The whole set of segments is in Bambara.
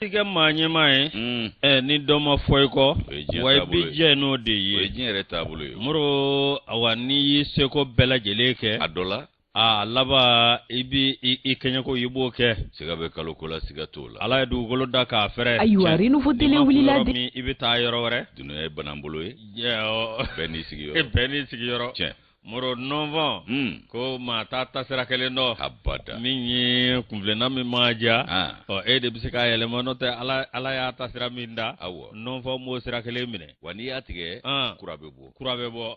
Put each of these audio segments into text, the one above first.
I kɛ maa ɲɛmaa ye, ɛ ni dɔ ma fɔ i kɔ, O ye diɲɛ wa i taabolo bɛ ye. jɛ n'o de O ye ye. diɲɛ yɛrɛ taabolo ye. Moro, awa n'i y'i seko bɛɛ lajɛlen kɛ, A dɔ la, a laban i b'i i kɛɲɛko i b'o kɛ. Siga bɛ kalo ko la, siga t'o la. Ala ye dugukolo da k'a fɛrɛ. Ayiwa, Renouveau N'i Télé ma kun wulila yɔrɔ de. min, i bɛ taa yɔrɔ wɛrɛ. Dunuya ye bananbolo ye. Ɔ, Bɛɛ n'i sigiyɔrɔ. Bɛɛ n'i sigiyɔrɔ. Tiɲɛ. Moro nɔnfɔn. Ko maa t'a tasira kelen dɔn. Abada. Min ye kunfilenna min ma diya. Ah. Ɔ, e de bɛ se k'a yɛlɛma, n'o tɛ Ala y'a tasira min da. Awɔ. Nɔnfɔn m'o sira kelen minɛ. Wa n'i y'a tigɛ, Ah. kura bɛ bɔ. Kura bɛ bɔ.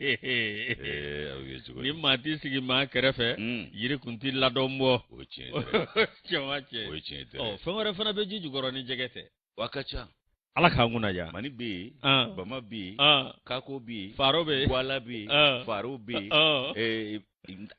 Ee, aw ye cogo Ni di? maa t'i sigi maa kɛrɛfɛ, yiri kun t'i ladɔn bɔ. O ye tiɲɛ ye dɛ. Tiɲɛ ma tiɲɛ. O ye tiɲɛ ye dɛ. Ɔ, fɛn wɛrɛ fana bɛ ji jukɔrɔ ni jɛgɛ tɛ. Wa ka ca. Ala k'an kunna diya. Mani bɛ yen, Ah. bama bɛ yen, Ah. kako bɛ yen, Faro bɛ yen. gwala bɛ yen, Ah. faro bɛ yen. Ah. Ee,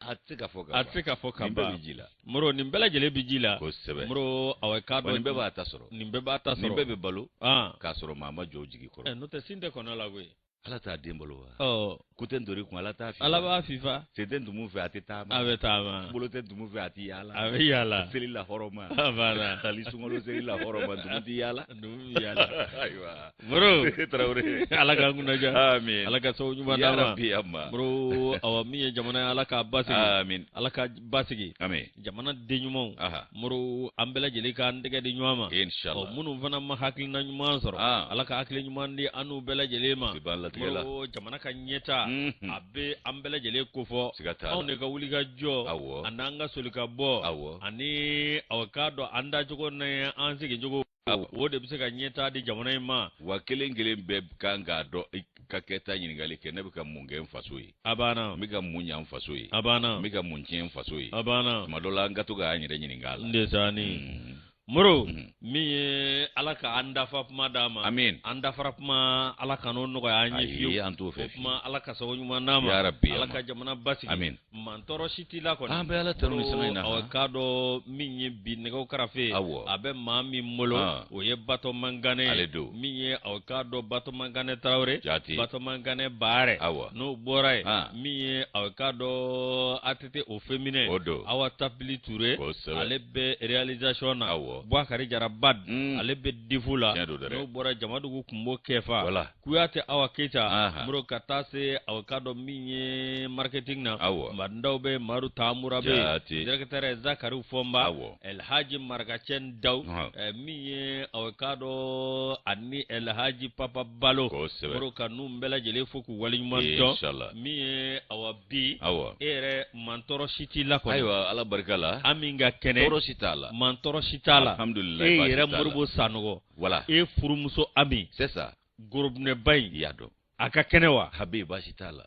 a tɛ se ka fɔ ka A ban. tɛ se ka fɔ ka Nin bɛɛ ban. bɛ ji la. Moro, nin bɛɛ lajɛlen bɛ ji la. Kosɛbɛ. Moro, awɔ, k'a Wa dɔn. nin bɛɛ b'a ta sɔrɔ. Nin bɛɛ b'a ta sɔrɔ. Nin bɛɛ bɛ balo. Ah. K'a sɔrɔ maa ma jɔ o jigi kɔrɔ. Ɛ, n'o tɛ sin tɛ kɔnɔ la koyi. Ala t'a den balo wa? Ɔ. Ko tɛ ntori kun, Ala t'a fifa. Ala b'a fifa. Sen tɛ ntumu fɛ, a tɛ taama. A bɛ taama. Bolo tɛ ntumu fɛ, a tɛ yaala. A bɛ yaala. Seli la hɔrɔma. A banna. Hali sunkalo seli la hɔrɔma, ntumu tɛ yaala. Ntumu bɛ yaala. Ayiwa. Moro. Tarawele. Ala k'an kunna diya. Amin. Ala ka sababu ɲuman Ya d'an ma. Rabbi, amma. Moro, awa min ye jamana ye, Ala k'a basigi. Amin. Ala k'a basigi. Amin. Jamana den ɲumanw. Aha. Moro, an bɛɛ lajɛlen k'an tɛgɛ di ɲɔgɔn ma. Inshallah. Ɔ, minnu fana ma hakilina ɲuman sɔrɔ. Ah. Ala ka hakili ɲuman di an n'u bɛɛ lajɛlen ma. Ti ban latigɛ la. Moro, jamana ka ɲɛta. A bɛ an bɛɛ lajɛlen kofɔ. Siga t'a la. Anw de ka wuli ka jɔ. Awɔ. Ani an ka soli ka bɔ. Awɔ. Ani aw k'a dɔn an dacogo ni an sigicogo. Awɔ. O de bɛ se ka ɲɛta di jamana in ma. Wa kelen kelen bɛɛ kan k'a dɔn i ka kɛta ɲininkali kɛ, ne bɛ ka mun kɛ n faso ye? A banna. N bɛ ka mun ɲa n faso ye? A banna. N bɛ ka mun tiɲɛ n faso ye? A banna. Tuma dɔ la an ka to k'an yɛrɛ ɲininka a la. N de sani. Moro, min ye Ala ka an dafa kuma d'an ma. Amin. An dafara kuma Ala ka n'o nɔgɔya an ye Ayi, fiyewu. an t'o fɛ O kuma Ala ka sababu ɲuman d'an ma. Ya Rabbi, Ala amin. ka jamana basigi. Amin. Man tɔɔrɔ si t'i la kɔni. An bɛ Ala tanu ni sanga in na. Moro, aw k'a dɔn min ye bi nɛgɛw karafe. Awɔ. A bɛ maa min bolo. Ah. O ye Batɔman Gane ye. Ale don. Min ye aw k'a dɔn Batɔman Gane Tarawele. Jaati. Batɔman Gane Baarɛ. Awɔ. N'o bɔra yen. Ah. Min ye aw k'a dɔn ATT au féminin. O don. Awa Tapili Ture. Kosɛbɛ. Ale bɛ réalisation na. Awɔ. Bouakari Jara Bad. Ale bɛ difu la. Tiɲɛ don dɛ. N'o bɔra Jamadugu Kunbo Kɛfa. Voilà. Kuyate Awa Keyita. Aha. Moro ka taa se aw k'a dɔn min ye marketing na. Awɔ. Mandaw bɛ Madu Tamura bɛ yen. Jaati. Directeur Zakari Fɔnba. Awɔ. Elhaji Marikacɛ Daw. Ɔhɔn. Min ye aw k'a dɔn ani Elhaji Papa Balo. Kosɛbɛ. Moro ka ninnu bɛɛ lajɛlen fo k'u waleɲuman dɔn. Inshallah. Min ye awa bi. Awɔ. E yɛrɛ mantɔɔrɔ si t'i la kɔni. Ayiwa, Ala barika la. An min ka kɛnɛ. Tɔɔrɔ si t'a la. Mantɔɔrɔ si t'a la. Alhamdulilayi, E baasi yɛrɛ t'a la. Modibo Sanogo. Voilà. E furumuso Ami. C'est ça. Gorobinɛba in. I y'a dɔn. A ka kɛnɛ wa? A bɛ yen, baasi t'a la.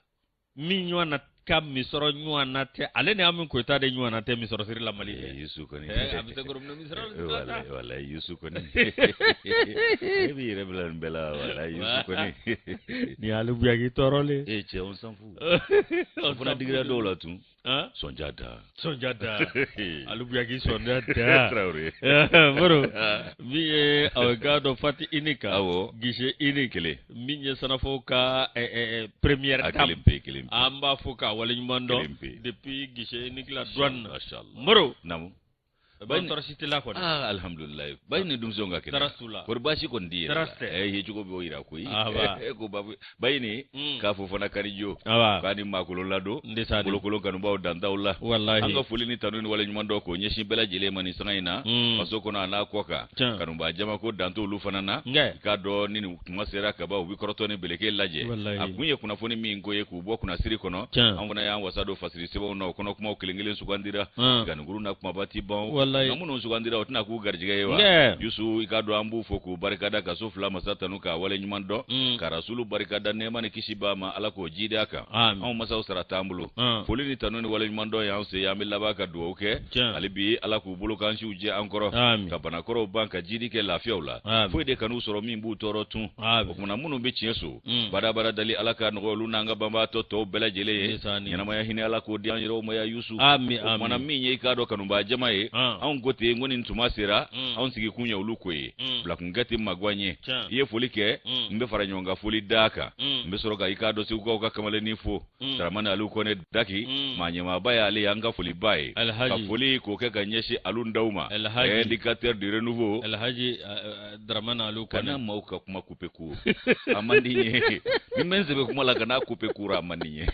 Min ɲɔgɔn na ka misɔrɔ ɲɔgɔn na tɛ, ale ni Ami Koyita de ɲɔgɔn na tɛ misɔrɔsiri la Mali fɛ. Yusu kɔni. A bɛ se gorobinɛ misɔrɔ la. Walayi, walayi, Yusu kɔni. E b'i yɛrɛ bila nin bɛɛ la, walayi, Yusu kɔni. Ni y'ale buyaki tɔɔrɔlen. E cɛ, on s'en fout. O fana digira dɔw la tun. Sɔnja da. Sɔnja da. Ale buyaki sɔnja da. Traoré. Moro, min ye aw k'a dɔn Fati Inika. Awɔ. Guichet unique. Kelen. Min ye Sanafo ka première A dame. kelen pe, kelen pe. An b'a fɔ k'a waleɲuman dɔn. Kelen pe. Depuis guichet unique la douane na. Mashallah. Moro. Naamu. Ban tɔɔrɔ si t'i la kɔni. Ah, alhamdulilayi. Bayi ni denmisɛnw ka kɛnɛ. Tɔɔrɔ t'u la. Kɔri baasi kɔni t'i yɛrɛ la. Tɔɔrɔ tɛ. Eh, ye cogo b'o yira koyi. Ah, ba. Eh, ko bayi ni, k'a fɔ fana Karijo. Ah, ba. K'a ni maakolo ladon. N tɛ s'a di. Bolokolo kanubaw dantaw la. Walahi. An ka foli ni tanu ni waleɲuman dɔn k'o ɲɛsin bɛɛ lajɛlen ma nin sanga in na. Faso kɔnɔ a n'a kɔ kan. Tiɲɛ. Kanubaa jama ko dan t'olu fana na. Nkɛ. I k'a dɔn ni nin kuma sera kaban, u bɛ kɔrɔtɔ ni beleke lajɛ. Walahi. A kun ye kunnafoni min ko ye k'u bɔ kunnasiri kɔnɔ. Tiɲɛ. An fana y'an wasa don fasiri sɛbɛnw na, o kɔnɔ kumaw kelen kelen sugandira. Nka na kumaba ti ban. Walahi. Nka minnu sugandira, o tɛna k'u garijɛgɛ ye wa? Nkɛ. Yusu, i k'a dɔn an b'u fo k'u barikada, ka so fila masa tanu k'a wale ɲuman dɔn. Ka rasulu barikada, nɛɛma ni kisi b'a ma, Ala k'o jidi a kan. Amin. Anw masaw sara t'an bolo. An. Foli ni tanu ni wale ɲuman dɔn y'an se, an bɛ laban ka dugawu kɛ. Tiɲɛ. Hali bi Ala k'u bolo kansiw jɛ an kɔrɔ. Amin. Ka banakɔrɔw ban, ka jidi kɛ lafiyaw la. Amin. Foyi de kan'u sɔrɔ min b'u tɔɔrɔ tun. Amin. O kumana minnu bɛ tiɲɛ so. Badabada dali Ala ka nɔgɔya olu n'an ka banbaatɔ tɔw bɛɛ lajɛlen ye. Ndeysaan. Ɲɛnamaya hinɛ Ala k'o di an yɛrɛw ma ya Yusu. Amin, O kumana amin. min ye i k'a dɔn kanubaa jama ye. Anw ko ten ko nin tuma sera, anw sigi kun ye olu ko ye, bilakunkɛ tɛ magwan ye. I ye foli kɛ, n bɛ fara ɲɔgɔn kan foli d'a kan. N bɛ sɔrɔ ka i k'a dɔn Segukaw ka kamalennin fo, Daramani Alu Kɔnɛ Daki, maa ɲɛmaaba ye ale ye, an ka foliba ye, ka foli k'o kɛ ka ɲɛsin Alu Ndaw ma, indicateur du renouveau. Alhaji Daramani Alu Kɔnɛ. Kana maaw ka kuma couper court, a man di n ye. Ni n bɛ n sɛbɛ kuma la, kana couper court, a man di n ye.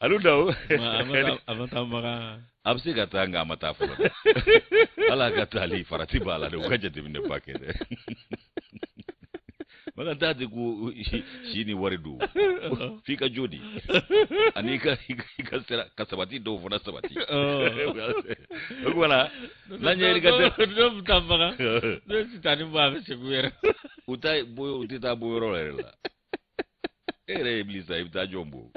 Alu Ndaw. A ma taa Makan. A bɛ se ka taa, nka a ma taa fɔlɔ. Ala ka taali farati b'a la dɛ, u ka jateminɛ ba kɛ dɛ. Makan taa tɛ ko si ni wari don, f'i ka jo di ani i ka sira ka sabati, dɔw fana sabati. O tuma na n'an ye indicateur. Dɔw bɛ taa Makan, n'o ye sitani bɔ, a bɛ segin u yɛrɛ. U t'a bɔ, u tɛ taa bɔ yɔrɔ yɛrɛ la. E yɛrɛ ye ibilisa ye, i bɛ taa jɔn bon?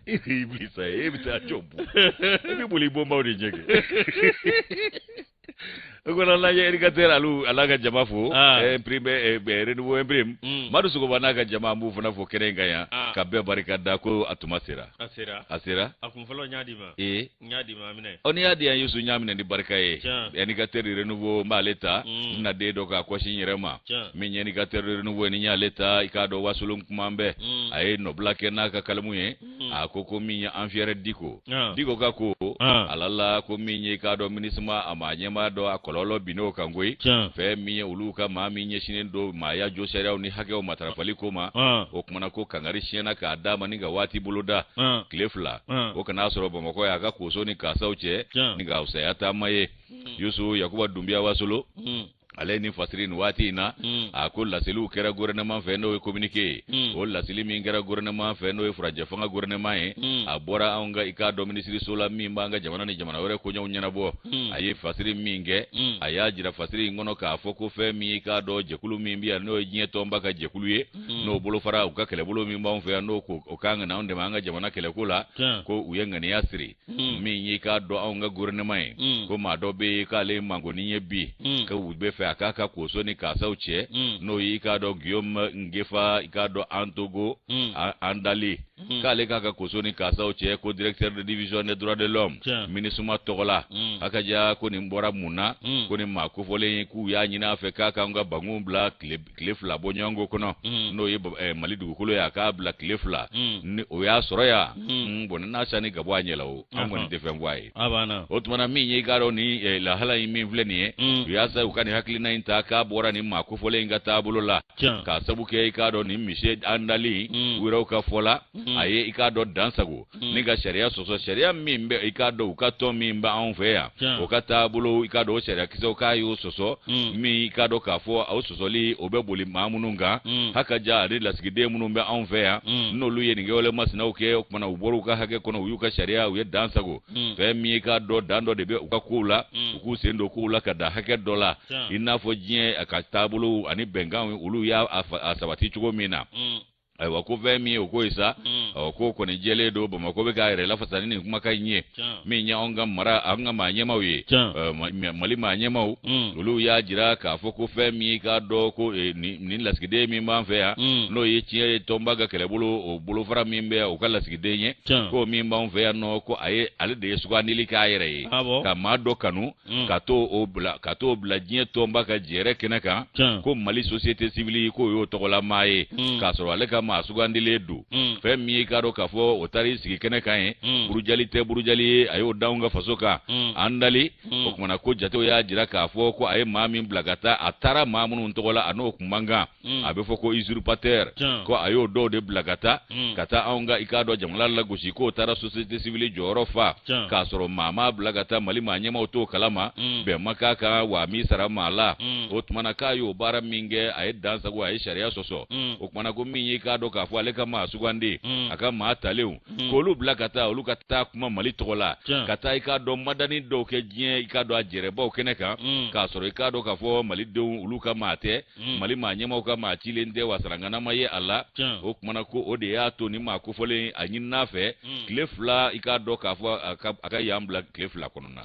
E ye ibilisa ye, e bɛ taa jɔn bon? E bɛ boli i bonbaw de ɲɛ kɛ. O kɔnɔ lajɛ, indicateur Alu, a n'a ka jama fo, imprime, renouveau imprime, Madu Sogoba n'a ka jama, an b'u fana fo kɛnɛ in kan yan, ka bɛɛ barika da ko a tuma sera. A sera. A sera. A kun fɔlɔ, n y'a d'i ma. Ee. N y'a d'i ma, a minɛ. Ɔ, n'i y'a di yan Yusu, n y'a minɛ ni barika ye. Indicateur renouveau, n b'ale ta, n bɛna den dɔ k'a kɔsi n yɛrɛ ma. Min ye indicateur renouveau ye, ni n y'ale ta, i k'a dɔn wasolon kuma bɛɛ. A ye nɔbila kɛ n'a ka kalamu ye. A ko ko min ye an fiyɛrɛ Diko. Diko ka ko ala la ko min ye i k'a dɔn MINUSMA a maa ɲɛmaa dɔ, a kɔlɔlɔ binn'o kan koyi. Fɛn min ye olu ka maa min ɲɛsinnen don maaya jo sariyaw ni hakɛw matarafali ko ma, o kumana ko kangari siɲɛna k'a d'a ma ni ka waati boloda tile 2, o kana sɔrɔ Bamakɔ ye a ka koso ni kasaw cɛ ni ka fisaya taama ye. Yusu Yakuba Dunbiya Wasolo, ale ni fasiri nin waati in na, a ko laseliw kɛra gouvernement fɛ, n'o ye communiqué ye. O laseli min kɛra gouvernement fɛ, n'o ye furancɛ fanga gouvernement ye, a bɔra anw ka i k'a dɔn minisiriso la min b'an ka jamana ni jamana wɛrɛ koɲɛw ɲɛnabɔ. A ye fasiri min kɛ, a y'a jira fasiri in kɔnɔ k'a fɔ ko fɛn min i k'a dɔn jɛkulu min bɛ yan, n'o ye diɲɛ tɔnba ka jɛkulu ye, n'o bolofara u ka kɛlɛbolo min b'anw fɛ yan, n'o o kan ka na anw dɛmɛ an ka jamana kɛlɛko la, ko u ye ŋaniya siri. Min y'i k'a dɔn anw ka gouvernement ye, ko maa dɔ bɛ yen k'ale ye mangoni ye bi, ko u bɛ fɛ a k'a ka koso ni kasaw cɛ, n'o y'i k'a dɔn Guillaume Ngefa, i k'a dɔn Antogo Andali, k'ale k'a ka koso ni kasaw cɛ, ko directeur de division des droits de l'homme MINUSMA tɔgɔ la. A ka ja ko nin bɔra mun na? Ko nin maa kofɔlen ye, k'u y'a ɲini a fɛ k'a k'an ka bangun bila tile 2 bɔɲɔgɔnko kɔnɔ, n'o ye Mali dugukolo ye, a k'a bila tile 2 ni o y'a sɔrɔ yan bɔn n'a sani ka bɔ a ɲɛ la, o an kɔni tɛ fɛn fɔ a ye. O tuma na min ye i k'a dɔn ni lahala in min filɛ nin ye, u y'a sa u ka nin hakilina in ta k'a bɔra nin maa kofɔlen in ka taabolo la, k'a sabu kɛ i k'a dɔn nin monsieur Andali, u yɛrɛw ka fɔ la, a ye i k'a dɔn dansago ni ka sariya sɔsɔ, sariya min bɛ i k'a dɔn u ka tɔn min bɛ anw fɛ yan, o ka taabolo, i k'a dɔn o sariya kisɛw k'a y'o sɔsɔ, min i k'a dɔn k'a fɔ o sɔsɔli o bɛ boli maa minnu kan, haka ja ani lasigiden minnu bɛ anw fɛ yan, n'olu ye nin kɛwale masinaw kɛ. O kumana u bɔra u ka hakɛ kɔnɔ, u y'u ka sariya, u ye dan sago. Fɛn min i k'a dɔn dan dɔ de bɛ u ka kow la, u k'u sen don kow la ka dan hakɛ dɔ la, i n'a fɔ diɲɛ a ka taabolow ani bɛnkanw olu y'a sabati cogo min na. Ayiwa, ko fɛn min ye o ko ye sa, ɔ ko kɔni jɛlen don, Bamakɔ bɛ k'a yɛrɛ lafasa ni nin kumakan in ye. Min ye anw ka mara, an ka maa ɲɛmaaw ye, Mali maa ɲɛmaaw, olu y'a jira k'a fɔ ko fɛn min k'a dɔn ko nin lasigiden min b'an fɛ yan, n'o ye tiɲɛ ye tɔnba ka kɛlɛbolo o bolofara min bɛ yan, o ka lasigiden ye, ko min b'anw fɛ yan nɔ, ko a ye ale de ye sugandili k'a yɛrɛ ye ka maa dɔ kanu ka t'o bila diɲɛ tɔnba ka jɛrɛ kɛnɛ kan, ko Mali société civile k'o y'o tɔgɔla maa ye, k'a sɔrɔ ale ka maa sugandilen don. Fɛn min ye k'a dɔn k'a fɔ o taara i sigi kɛnɛ kan ye, burujali tɛ burujali ye, a y'o da anw ka faso kan Andali. O kumana ko jatew y'a jira k'a fɔ ko a ye maa min bila ka taa, a taara maa minnu tɔgɔ la, a n'o kun man kan, a bɛ fɔ ko usurpateur, ko a y'o dɔw de bila ka taa ka taa anw ka i k'a dɔn jamana lagosi, k'o taara société civile jɔyɔrɔ fa, k'a sɔrɔ maa m'a bila ka taa, Mali maa ɲɛmaaw t'o kalama, bɛn ma k'a kan, wa m'i sara maa la. O tumana k'a y'o baara min kɛ, a ye dan sago, a ye sariya sɔsɔ. O kumana ko min ye k'a dɔn k'a fɔ ale ka maa sugandi, a ka maa talenw, k'olu bila ka taa, olu ka taa kuma Mali tɔgɔ la, ka taa i k'a dɔn madani dɔw kɛ diɲɛ i k'a dɔn a jɛrɛbaw kɛnɛ kan, k'a sɔrɔ i k'a dɔn k'a fɔ Malidenw olu ka maa tɛ, Mali maa ɲɛmaaw ka maa cilen tɛ, wa sarangana ma ye a la. O kumana ko o de y'a to ni maa kofɔlen a ɲinina fɛ tile 2, i k'a dɔn k'a fɔ a ka yan bila tile 2 kɔnɔna.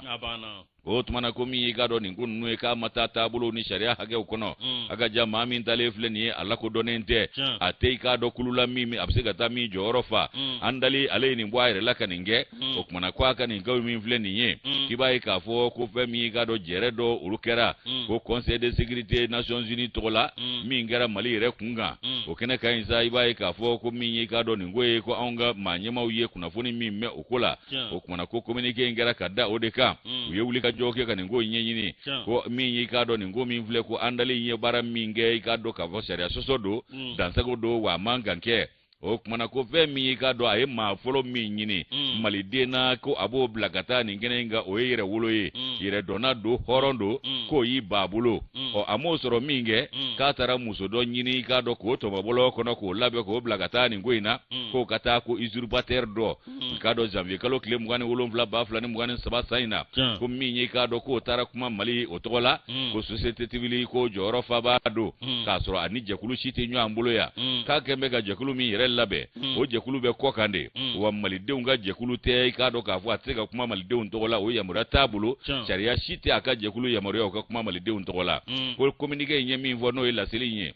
O tuma na ko min y'i k'a dɔn nin ko ninnu ye k'a ma taa taabolo ni sariya hakɛw kɔnɔ, a ka ja maa min talen filɛ nin ye, a lakodɔnnen tɛ, a tɛ i k'a dɔn kulu la min a bɛ se ka taa min jɔyɔrɔ fa. An dali ale ye nin bɔ a yɛrɛ la ka nin kɛ. O tuma na ko a ka nin ko min filɛ nin ye, k'i b'a ye k'a fɔ ko fɛn min y'i k'a dɔn jɛrɛ dɔ olu kɛra ko Conseil de sécurité Nations Unies tɔgɔ la min kɛra Mali yɛrɛ kun kan, o kɛnɛ kan yen sa, i b'a ye k'a fɔ ko min y'i k'a dɔn nin ko ye, ko anw ka maa ɲɛmaaw ye kunnafoni min mɛn o ko la. O tuma na ko communiqué in kɛra ka da o de kan. U ye wuli ka jɔ kɛ ka nin ko in ɲɛɲini, ko min y'i k'a dɔn nin ko min filɛ, ko an dalen ye baara min kɛ, i k'a dɔn k'a fɔ sariya sɔsɔ don, dansago don, wa a man kan kɛ. O tuma na ko fɛn min y'i k'a dɔn a ye maa fɔlɔ min ɲini maliden na ko a b'o bila ka taa nin kɛnɛ in kan, o ye yɛrɛ wolo ye, yɛrɛdɔnna don, hɔrɔn don, k'o y'i ba bolo. Ɔ, a m'o sɔrɔ min kɛ, k'a taara muso dɔ ɲini, i k'a dɔn k'o tɔmɔbɔlɔ kɔnɔ, k'o labɛn, k'o bila ka taa nin ko in na, k'o ka taa ko usurpateur dɔ, i k'a dɔn janvier kalo tile 27 2023 san in na, ko min ye i k'a dɔn k'o taara kuma Mali o tɔgɔ la, ko société civile ko jɔyɔrɔ fabaa don, k'a sɔrɔ a ni jɛkulu si tɛ ɲɔgɔn bolo yan, k'a kɛn bɛ ka jɛkulu min yɛrɛ labɛn, o jɛkulu bɛ kɔ kan de, wa malidenw ka jɛkulu tɛ, i k'a dɔn k'a fɔ a tɛ se ka kuma malidenw tɔgɔ la, o yamaruya t'a bolo, sariya si tɛ a ka jɛkulu yamaruya o ka kuma malidenw tɔgɔ la. Ko communiqué in ye min fɔ, n'o ye laseli in ye,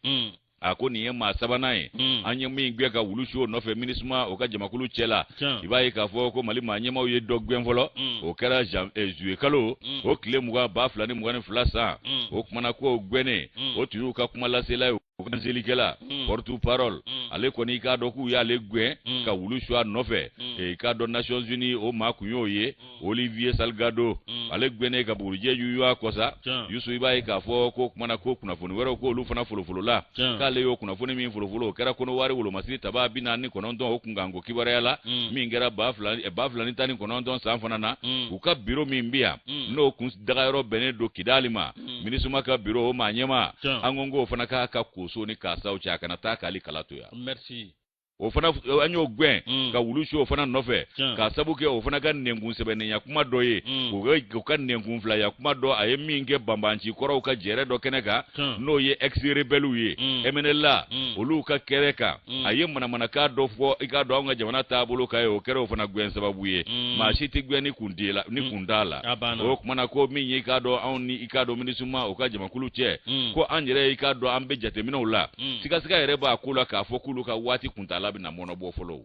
a ko nin ye maa sabanan ye an ye min gɛn ka wulu su o nɔfɛ MINUSMA o ka jamakulu cɛ la. I b'a ye k'a fɔ ko Mali maa ɲɛmaaw ye dɔ gɛn fɔlɔ, o kɛra juillet kalo o tile 20 2022 san. O kumana k'o gɛnnen, o tun y'u ka kuma lasela ye, o kanselikɛla, porte parole, ale kɔni i k'a dɔn k'u y'ale gɛn ka wulu su a nɔfɛ. I k'a dɔn Nations Unies o maa kun y'o ye, Olivier Salgado, ale gɛnnen ka bugurijɛ yuyu a kɔ sa. Yusu, i b'a ye k'a fɔ ko kumana ko kunnafoni wɛrɛw k'olu fana folofolola, k'ale y'o kunnafoni min folofolo, o kɛra Kɔnɔwari wolomasiri taba 49 o kunkanko kibaruya la min kɛra 2019 san fana na. U ka biro min bɛ yan, n'o kun dagayɔrɔ bɛnnen don Kidali ma, MINUSMA ka biro o maa ɲɛmaa, an ko k'o fana k'a ka koso ni kasaw cɛ, a kana taa k'ale kala to yan. Merci. O fana an y'o gɛn ka wulu su o fana nɔfɛ, k'a sabu kɛ o fana ka nɛnkun sɛbɛnnenya kuma dɔ ye, o ka nɛnkun filaya kuma dɔ a ye min kɛ banbanci kɔrɔw ka jɛrɛ dɔ kɛnɛ kan, n'o ye ex rebelles ye, MNLA, olu ka kɛrɛ kan, a ye manamanakan dɔ fɔ, i k'a dɔn anw ka jamana taabolo ka ye, o kɛra o fana gɛn sababu ye. Maa si tɛ gɛn ni kun t'i la, ni kun t'a la. O kumana ko min ye i k'a dɔn anw ni i k'a dɔn MINUSMA o ka jamakulu cɛ, ko an yɛrɛ i k'a dɔn an bɛ jateminɛw la, sigasiga yɛrɛ b'a ko la k'a fɔ k'olu ka waati kuntaala bɛna mɔnɔbɔ fɔlɔ,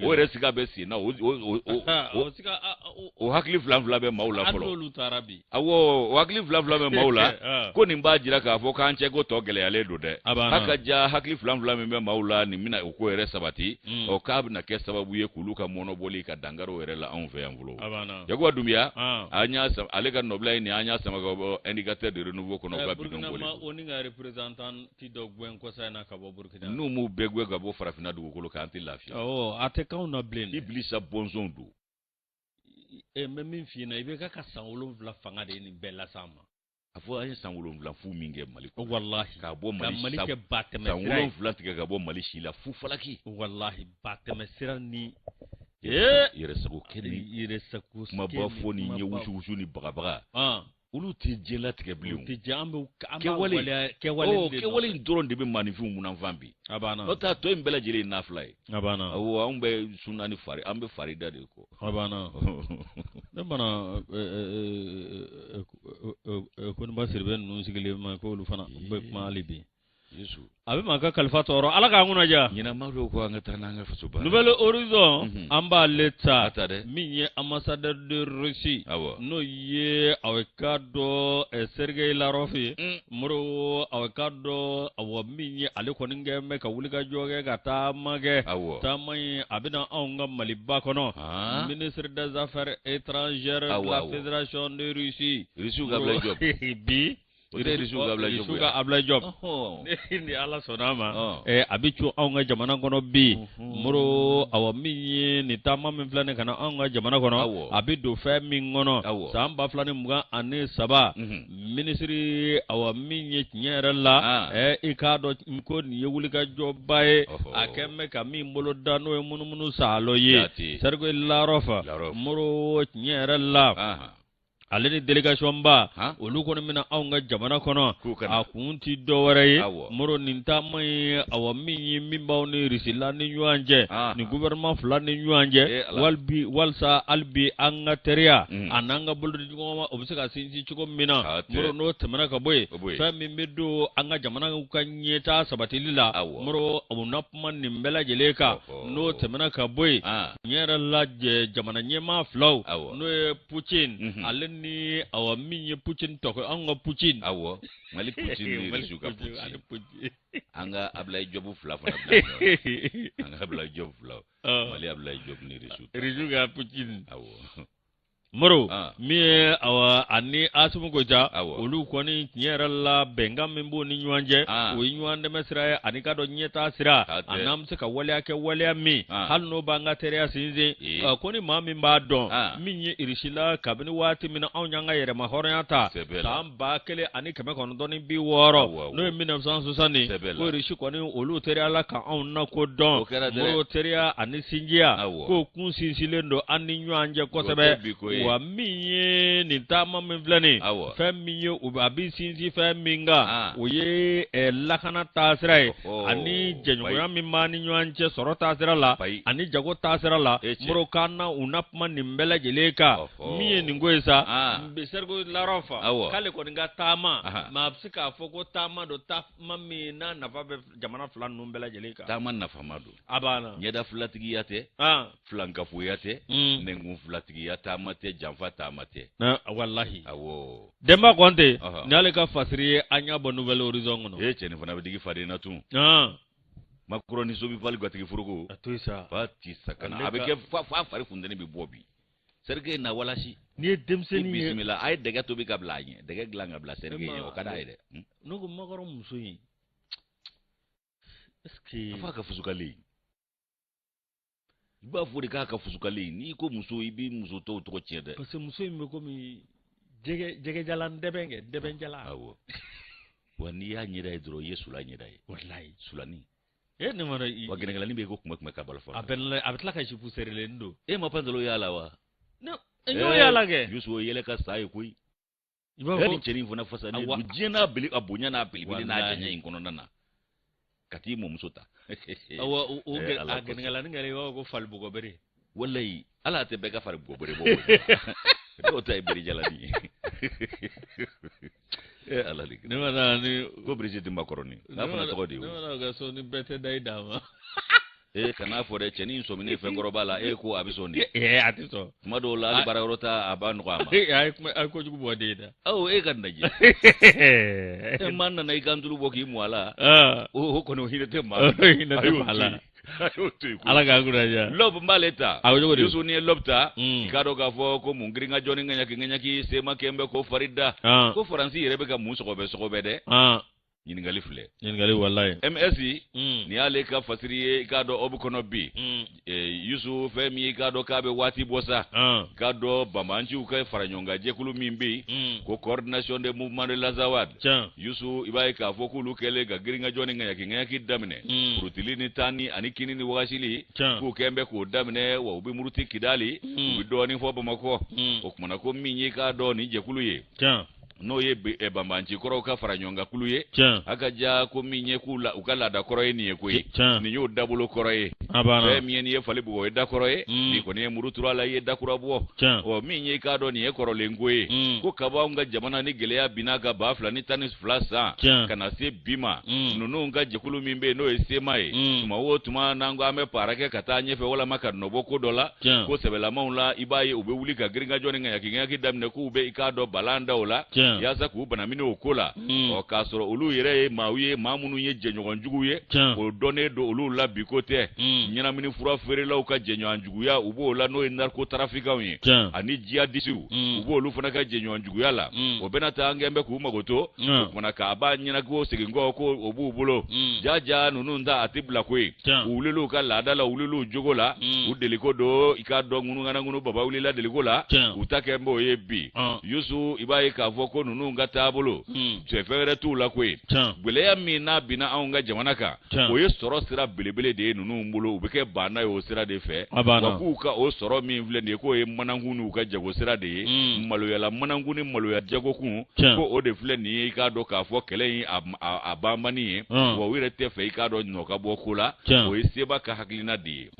o yɛrɛ siga bɛ sen na, o hakili fila fila bɛ maaw la fɔlɔ. Awɔ, o hakili fila fila bɛ maaw la, ko nin b'a jira k'a fɔ k'an cɛ ko tɔ gɛlɛyalen don dɛ. A ka ja hakili fila fila min bɛ maaw la, nin bɛna o ko yɛrɛ sabati, ɔ k'a bɛna kɛ sababu ye k'olu ka mɔnɔbɔli ka dankari o yɛrɛ la anw fɛ yan fɔlɔ. Yakuba Dunbiya, an y'a ale ka nɔbila ye nin, an y'a sama ka bɔ Indicateur de Renouveau kɔnɔ, u ka bidon boli. Burkina ONU ka représentant dɔ gɛn kɔsa in na ka bɔ Burkina. N'u m'u bɛɛ gɛn ka bɔ farafinna dugukolo kan, an tɛ lafiya. Awɔ, a tɛ k'anw na bilen dɛ. Ibilisa bɔnsɔnw don. N bɛ min f'i ɲɛna, i bɛ ka san 7 fanga de ye nin bɛɛ las'an ma. A fɔ an ye san 7 fu min kɛ Mali kɔnɔ. Walahi. K'a bɔ Mali Ka Mali kɛ ba tɛmɛ san sira ye. 7 tigɛ ka bɔ Mali si la fu falaki. Walahi, ba tɛmɛ sira ni. Yɛrɛ sago kɛ ni Yɛrɛ sago kɛ kumaba ni fɔ ni ɲɛ kumaba wusu wusu ni bagabaga. Olu tɛ diɲɛ latigɛ bilen. Olu tɛ diɲɛ, an bɛ an b'a Kɛwale. waleya, kɛwale Ɔ, de nɔfɛ. kɛwale in dɔrɔn de bɛ maaninfinw munanfan bi. A banna. N'o tɛ a tɔ in bɛɛ lajɛlen ye nafila ye. A banna. Awɔ, anw bɛ sunna ni fari, an bɛ farida de kɔ. A banna. Ne mana Koniba Sidibe ninnu sigilen ma k'olu fana bɛ kuma hali bi. Yesu. A bɛ maa ka kalifa tɔɔrɔ, Ala k'an kunna diya. Ɲinama dɔw ko an ka taa n'an ka faso baara. Nouvel Horizon, an b'ale ta. A ta dɛ. Min ye ambassadeur de Russie. Awɔ. N'o ye aw ka dɔn Sergei Lavrov ye. Moro aw ka dɔn, awɔ, min ye ale kɔni kɛ bɛ ka wulikajɔ kɛ ka taama kɛ. Awɔ. Taama in a bɛna anw ka Maliba kɔnɔ. Ministre des Affaires étrangères de la Fédération de Russie. Russie ka Ablaye Diop. Bi. O tɛ Russie ka Ablaye Diop Russie ka Ablaye Diop. Ni Ala sɔnna a ma, a bɛ cun anw ka jamana kɔnɔ bi. Moro, awɔ, min ye nin taama min filɛ nin ka na anw ka jamana kɔnɔ, a bɛ don fɛn min kɔnɔ, san 2023, minisiri, awɔ, min ye tiɲɛ yɛrɛ la, i k'a dɔn ko nin ye wulikajɔba ye, a kɛn bɛ ka min bolo da n'o ye munumunu saalo ye. Sergei Lavrov, Moro, tiɲɛ yɛrɛ la. Ale ni délégation ba olu kɔni bɛ na anw ka jamana kɔnɔ, a kun tɛ dɔwɛrɛ ye Moro nin taama ye, awa min ye min b'aw ni Russie la ni ɲɔgɔn cɛ, ni gouvernement fila ni ɲɔgɔn cɛ, walisa hali bi an ka teriya a n'an ka bolodiɲɔgɔnma o bɛ se ka sinsin cogo min na. Moro, n'o tɛmɛna ka bɔ yen, fɛn min bɛ don an ka jamana ka ɲɛtaa sabatili la, Moro, u na kuma nin bɛɛ lajɛlen kan. N'o tɛmɛna ka bɔ yen, tiɲɛ yɛrɛ la, jamana ɲɛmaa filaw, n'o ye Poutine ale ni awa min ye Poutine tɔgɔ, anw ka Poutine. Awɔ, Mali Poutine ni Russie ka Poutine. An ka Ablaye Diop fila fana bila ɲɔgɔn na. An ka Ablaye Diop fila, Mali Ablaye Diop ni Russie. Russie ka Poutine. Awɔ. Moro, min ye awa ani Asimi Goyita, olu kɔni tiɲɛ yɛrɛ la, bɛnkan min b'u ni ɲɔgɔn cɛ, o ye ɲɔgɔn dɛmɛ sira ye, ani k'a dɔn ɲɛtaa sira, a n'an bɛ se ka waleya kɛ, waleya min hali n'o b'an ka teriya sinsin. Ko ni maa min b'a dɔn min ye Irisi la, kabini waati min na anw y'an ka yɛrɛma hɔrɔnya ta san 1960, n'o ye 1960, ko Irisi kɔni olu teriya la ka anw na ko dɔn. Moro, teriya ani sinjiya k'o kun sinsinlen don an ni ɲɔgɔn cɛ kosɛbɛ. Wa min ye nin taama min filɛ nin, fɛn min ye a bɛ sinsin fɛn min kan, o ye lakana taasira ye, ani jɛɲɔgɔnya min b'an ni ɲɔgɔn cɛ sɔrɔ taasira la ani jago taasira la. Moro, k'an na u na kuma nin bɛɛ lajɛlen kan. Min ye nin ko ye sa, Sergei Lavrov k'ale kɔni ka taama, mais a bɛ se k'a fɔ ko taama don, taama min n'a nafa bɛ jamana fila ninnu bɛɛ lajɛlen kan. Taama nafama don. A banna. Ɲɛda filatigiya tɛ, filankafoya tɛ, nɛnkun filatigiya taama tɛ, janfa taama tɛ. Walahi. Awɔ. Denba Kɔnte ni ale ka fasiri ye, an y'a bɔ Nouvel Horizon kɔnɔ. E cɛ, nin fana bɛ digi faden na tun. Macron ni Sobival gatigi foroko. A to yen sa. Fa ti sakana a bɛ kɛ fa fari funteni bɛ bɔ bi. Sergei na walasi. N'i ye denmisɛnnin ye. Bisimila, a ye dɛgɛ tobi ka bila a ɲɛ, dɛgɛ dilan ka bila Sergei ɲɛ, o ka d'a ye dɛ. Ne ko Macron muso in, est ce que. A fɔ a ka fusukalen, i b'a fɔ de k'a ka fusukalen. N'i ko muso, i b'i muso tɔw tɔgɔ tiɲɛ dɛ. Parce que muso in bɛ komi jɛgɛ jɛgɛjalan dɛbɛn kɛ dɛbɛnjalan. Awɔ, wa n'i y'a ɲɛda ye dɔrɔn, i ye sula ɲɛda ye. Walayi. Sulani. E ne ma i. Wa gɛnɛgɛlɛnin bɛ yen ko kuma kuma ka balo fɔlɔ. A bɛ a bɛ tila ka jupe serrélen don. E ma pantalon y'a la wa? Ne n y'o y'a la kɛ. Yusu, o yɛlɛ ka sa ye koyi. I b'a fɔ ni cɛnin fana fasa ne don diɲɛ n'a bele, a bonya n'a belebele n'a janya in kɔnɔna na, ka t'i mɔmuso ta. Awɔ, o a gɛnɛgɛlɛnin kɛra i b'a fɔ ko falibɔgɔ bere. Walayi, ala tɛ bɛɛ ka faribɔgɔ bere bɔ, dɔw ta ye bere jalani ye. E ala de. Ne ma na ni. Ko Brigitte Macron n'a fana tɔgɔ de ye. Ne ma na ka so ni bɛɛ tɛ da i dan ma. E kana fɔ dɛ, cɛnin sɔminen fɛnkɔrɔba la, e ko a bɛ sɔn de. Ee, a tɛ sɔn. Tuma dɔw la, hali baara yɔrɔ ta, a b'a nɔgɔ a ma. A ye kuma, a ye kojugu bɔ den na. Awo, e ka nin lajɛ, e ma nana i kan tulu bɔ k'i mu a la. O kɔni, o hinɛ tɛ maa. Hinɛ tɛ maa la. A y'o to yen. Ala k'an kunna diya. L'aube n b'ale ta. A bɛ cogo di? Yusu, n'i ye l'aube ta, i k'a dɔn k'a fɔ ko mun girin ka jɔ ni ŋaɲaki ŋaɲaki sema kɛn bɛ k'o fari da. Ko Faransi yɛrɛ bɛ ka mun sɔgɔbɛ sɔgɔbɛ dɛ? Ɲininkali filɛ. Ɲininkali, walayi. MS, nin y'ale ka fasiri ye, i k'a dɔn Aube kɔnɔ bi. Yusu, fɛn min ye, i k'a dɔn k'a bɛ waati bɔ sa, i k'a dɔn banbaanciw ka faraɲɔgɔnkan jɛkulu min bɛ yen ko Coordination des mouvements de l'Azawad, Yusu, i b'a ye k'a fɔ k'olu kɛlen ka girinkajɔ ni ŋaɲaki ŋaɲaki daminɛ, furutili ni taani ani kini ni wagasili, k'u kɛn bɛ k'o daminɛ, wa u bɛ muruti Kidali, u bɛ dɔɔnin fɔ Bamakɔ. O kumana ko min ye, i k'a dɔn nin jɛkulu ye, n'o ye banbanci kɔrɔw ka fara ɲɔgɔn kan kulu ye, a ka ja ko min ye k'u la u ka laada kɔrɔ ye nin ye koyi. Nin y'o dabolo kɔrɔ ye. Fɛn min ye nin ye fali bugɔ, o ye da kɔrɔ ye. Nin kɔni ye muru turu a la, i ye dakura bɔ. Ɔ, min ye, i k'a dɔn nin ye kɔrɔlen ko ye, ko kaba anw ka jamana ni gɛlɛya binna ka 2012 san ka na se bi ma, ninnu ka jɛkulu min bɛ yen, n'o ye CMA ye, tuma o tuma n'an ko an bɛ paara kɛ ka taa ɲɛfɛ walama ka nɔbɔ ko dɔ la, ko sɛbɛlamaw la, i b'a ye u bɛ wuli ka girinkajɔ ni ŋaɲaki ŋaɲaki daminɛ, k'u bɛ, i k'a dɔn, balan da o la yaasa k'u banamini o ko la. Ɔ, k'a sɔrɔ olu yɛrɛ ye maaw ye, maa minnu ye jɛɲɔgɔn jugu ye, o dɔnnen don olu la bi ko tɛ. Ɲɛnamini fura feerelaw ka jɛɲɔgɔn juguya, u b'o la, n'o ye narcotrafiquants ye, ani jihadisiw, u b'olu fana ka jɛɲɔgɔn juguya la. O bɛna taa, an kɛn bɛ k'u magoto o kumana k'a b'a ɲɛnako segin kɔ ko o b'u bolo jaja. Ninnu ta a tɛ bila koyi. U wulil'u ka laada la, u wulil'u jogo la, u deliko don, i k'a dɔn ŋunuŋana ŋunu baba wulila deliko la, u ta kɛ b'o ye bi. Yusu, i b'a ye k'a fɔ ko ninnu ka taabolo cɛ, fɛn wɛrɛ t'u la koyi. Gɛlɛya min n'a binna anw ka jamana kan, o ye sɔrɔ sira belebele de ye ninnu bolo. bolo, u bɛ kɛ baana ye o sira de fɛ. Wa k'u ka o sɔrɔ min filɛ nin ye, k'o ye manankun n'u ka jago sira de ye, maloyala manankun ni maloya jagokun, ko o de filɛ nin ye. I k'a dɔn k'a fɔ kɛlɛ in a banbani ye, wa u yɛrɛ tɛ fɛ, i k'a dɔn, nɔ ka bɔ ko la. O ye seba ka hakilina de ye.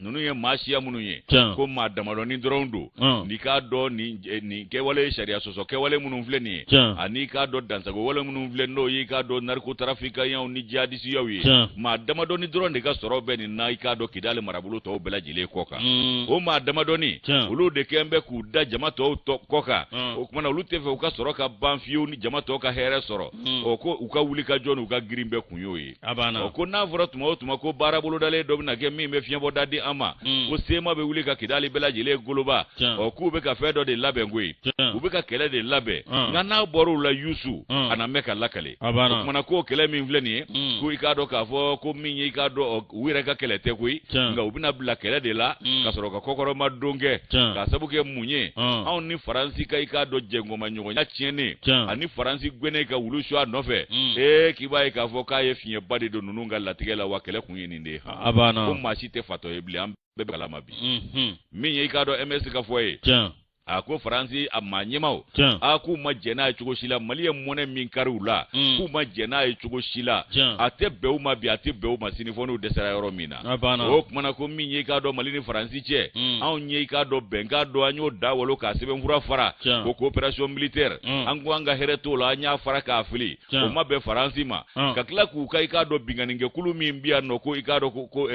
Ninnu ye maa siya minnu ye, ko maa damadɔni dɔrɔn don. N'i k'a dɔn nin kɛwale ye sariya sɔsɔ kɛwale minnu filɛ nin ye, ani i k'a dɔn dansago wale minnu filɛ, n'o ye i k'a dɔn narcotrafiquantyaw ni jihadisiyaw ye, maa damadɔni dɔrɔn de ka sɔrɔ bɛ nin na, i k'a dɔn Kidali marabolo tɔw bɛɛ lajɛlen kɔ kan. O maa damadɔni, olu de kɛn bɛ k'u da jama tɔw kɔ kan. O tuma na, olu tɛ fɛ u ka sɔrɔ ka ban fiyewu ni jama tɔw ka hɛrɛ sɔrɔ. O ko u ka wuli ka jɔ n'u ka girin bɛɛ kun y'o ye. A banna. Ɔ, ko n'a fɔra tuma o tuma ko baara bolodalen dɔ bɛna kɛ min bɛ fiɲɛbɔda di an ma, ko sema bɛ wuli ka Kidali bɛɛ lajɛlen goloba. Ɔ, k'u bɛ ka fɛn dɔ de labɛn koyi, u bɛ ka kɛlɛ de labɛn. Nka n'a bɔr'u la, Yusu, a na mɛn ka lakale. A banna. O tuma na, k'o kɛlɛ min filɛ nin ye, ko i k'a dɔn k'a fɔ ko min ye, i k'a dɔn, u yɛrɛ ka kɛlɛ tɛ koyi, nka u bɛna bila kɛlɛ de la ka sɔrɔ ka kɔkɔrɔma don kɛ. K'a sabu kɛ mun ye? Anw ni Faransi ka, i k'a dɔn, jɛnkɔmaɲɔgɔnya tiɲɛnen ani Faransi gɛnnen ka wulu su a nɔfɛ, ee, k'i b'a ye k'a fɔ k'a ye fiɲɛba de don ninnu ka latigɛ la. Wa kɛlɛ kun ye nin de ye han. A banna. Ko maa si tɛ fatɔ ye bilen, an bɛɛ bɛ kalama bi. Min ye, i k'a dɔn, MS ka fɔ ye, a ko Faransi a maa ɲɛmaw, a k'u ma jɛn n'a ye cogo si la. Mali ye mɔnɛ min kari u la, k'u ma jɛn n'a ye cogo si la. A tɛ bɛn u ma bi, a tɛ bɛn u ma sini, fo n'u dɛsɛra yɔrɔ min na. O tuma na, ko min ye, i k'a dɔn, Mali ni Faransi cɛ, anw ye, i k'a dɔn, bɛnkan dɔ, an y'o da walo k'a sɛbɛnfura fara, ko coopération militaire. An ko an ka hɛrɛ t'o la, an y'a fara k'a fili. O ma bɛn Faransi ma. Ka tila k'u ka, i k'a dɔn, binkannikɛkulu min bi yan nɔ, ko i k'a dɔn ko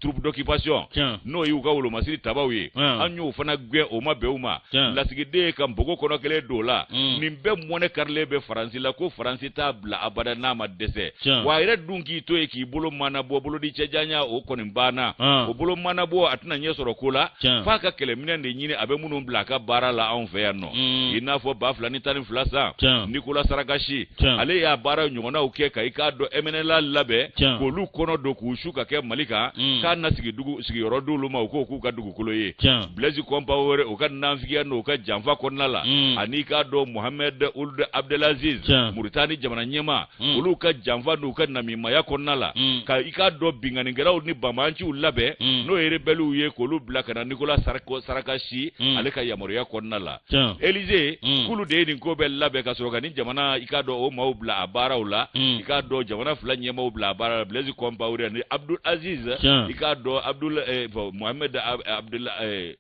troupe d'occupation, n'o y'u ka wolomasiri tabaw ye, an y'o fana gɛn, o ma bɛn u ma. Lasigiden ka npogo kɔnɔ kelen don o la. Nin bɛɛ mɔnɛ karilen bɛ Faransi la, ko Faransi t'a bila abada n'a ma dɛsɛ. Wa a yɛrɛ dun k'i to yen k'i bolo mana bɔ, bolo di cɛjanya, o kɔni banna. O bolo mana bɔ, a tɛna ɲɛ sɔrɔ ko la f'a ka kɛlɛminɛn de ɲini a bɛ minnu bila a ka baara la anw fɛ yan nɔ. I n'a fɔ 2012 san, Nicolas Sarkozy, ale y'a baara ɲɔgɔnnaw kɛ ka, i k'a dɔn, MNLA labɛn k'olu kɔnɔ don k'u su ka kɛ Mali kan, k'a na sigi dugu sigiyɔrɔ d'olu ma, u k'o k'u ka dugukolo ye. Blaise Compaoré, o ka nanfigiya n'o ka janfa kɔnɔna la, ani i k'a dɔn Mohamed Ould Abdelaziz, Mauritanie jamana ɲɛmaa, olu ka janfa n'u ka namimaya kɔnɔna la, ka, i k'a dɔn, binkannikɛlaw ni banbaanciw labɛn, n'o ye rebelles ye, k'olu bila ka na Nicolas Sarkozy ale ka yamaruya kɔnɔna la. Élysée, k'olu de ye nin ko bɛɛ labɛn ka sɔrɔ ka ni jamana, i k'a dɔn, o maaw bila a baaraw la, i k'a dɔn, jamana fila ɲɛmaaw bila a baara la, Blaise Compaoré ani Abdul Aziz, i k'a dɔn, Abdul Mohamed Abdul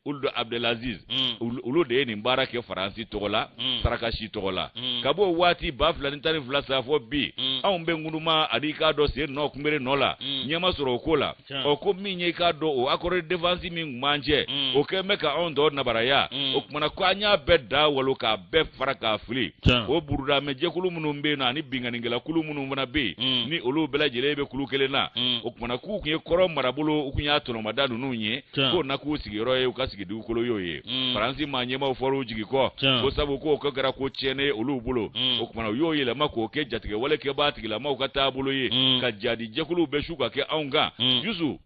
Ould Abdelaziz. Olu de ye nin baara kɛ Faransi tɔgɔ la, Sarkozy tɔgɔ la. Ka bɔ waati 2012 sa fɔ bi, anw bɛ ŋunuma ani, i k'a dɔn, sen nɔ kunbere nɔ la, ɲɛ ma sɔrɔ o ko la. Ɔ, ko min ye, i k'a dɔn, o accord de défense min tun b'an cɛ, o kɛlen bɛ ka anw tɔ nabaraya. O kumana ko an y'a bɛɛ da walo k'a bɛɛ fara k'a fili. O burudamɛ jɛkulu minnu bɛ yen nɔ, ani binkannikɛla kulu minnu fana bɛ yen, ni olu bɛɛ lajɛlen bɛ kulu kelen na, o kumana k'u tun ye kɔrɔn marabolo, u tun y'a tɔnɔmada ninnu ye, k'o na k'u sigiyɔrɔ ye, u ka sigi dugukolo y'o ye. Faransi maa ɲɛmaaw fɔr'u jigi kɔ, ko sabu k'o ko kɛra ko tiɲɛnen ye olu bolo. O kumana u y'o yɛlɛma k'o kɛ jatigɛwale kɛbaa tigilamaw ka taabolo ye, ka jadi jɛkuluw bɛ su ka kɛ anw kan. Yusu,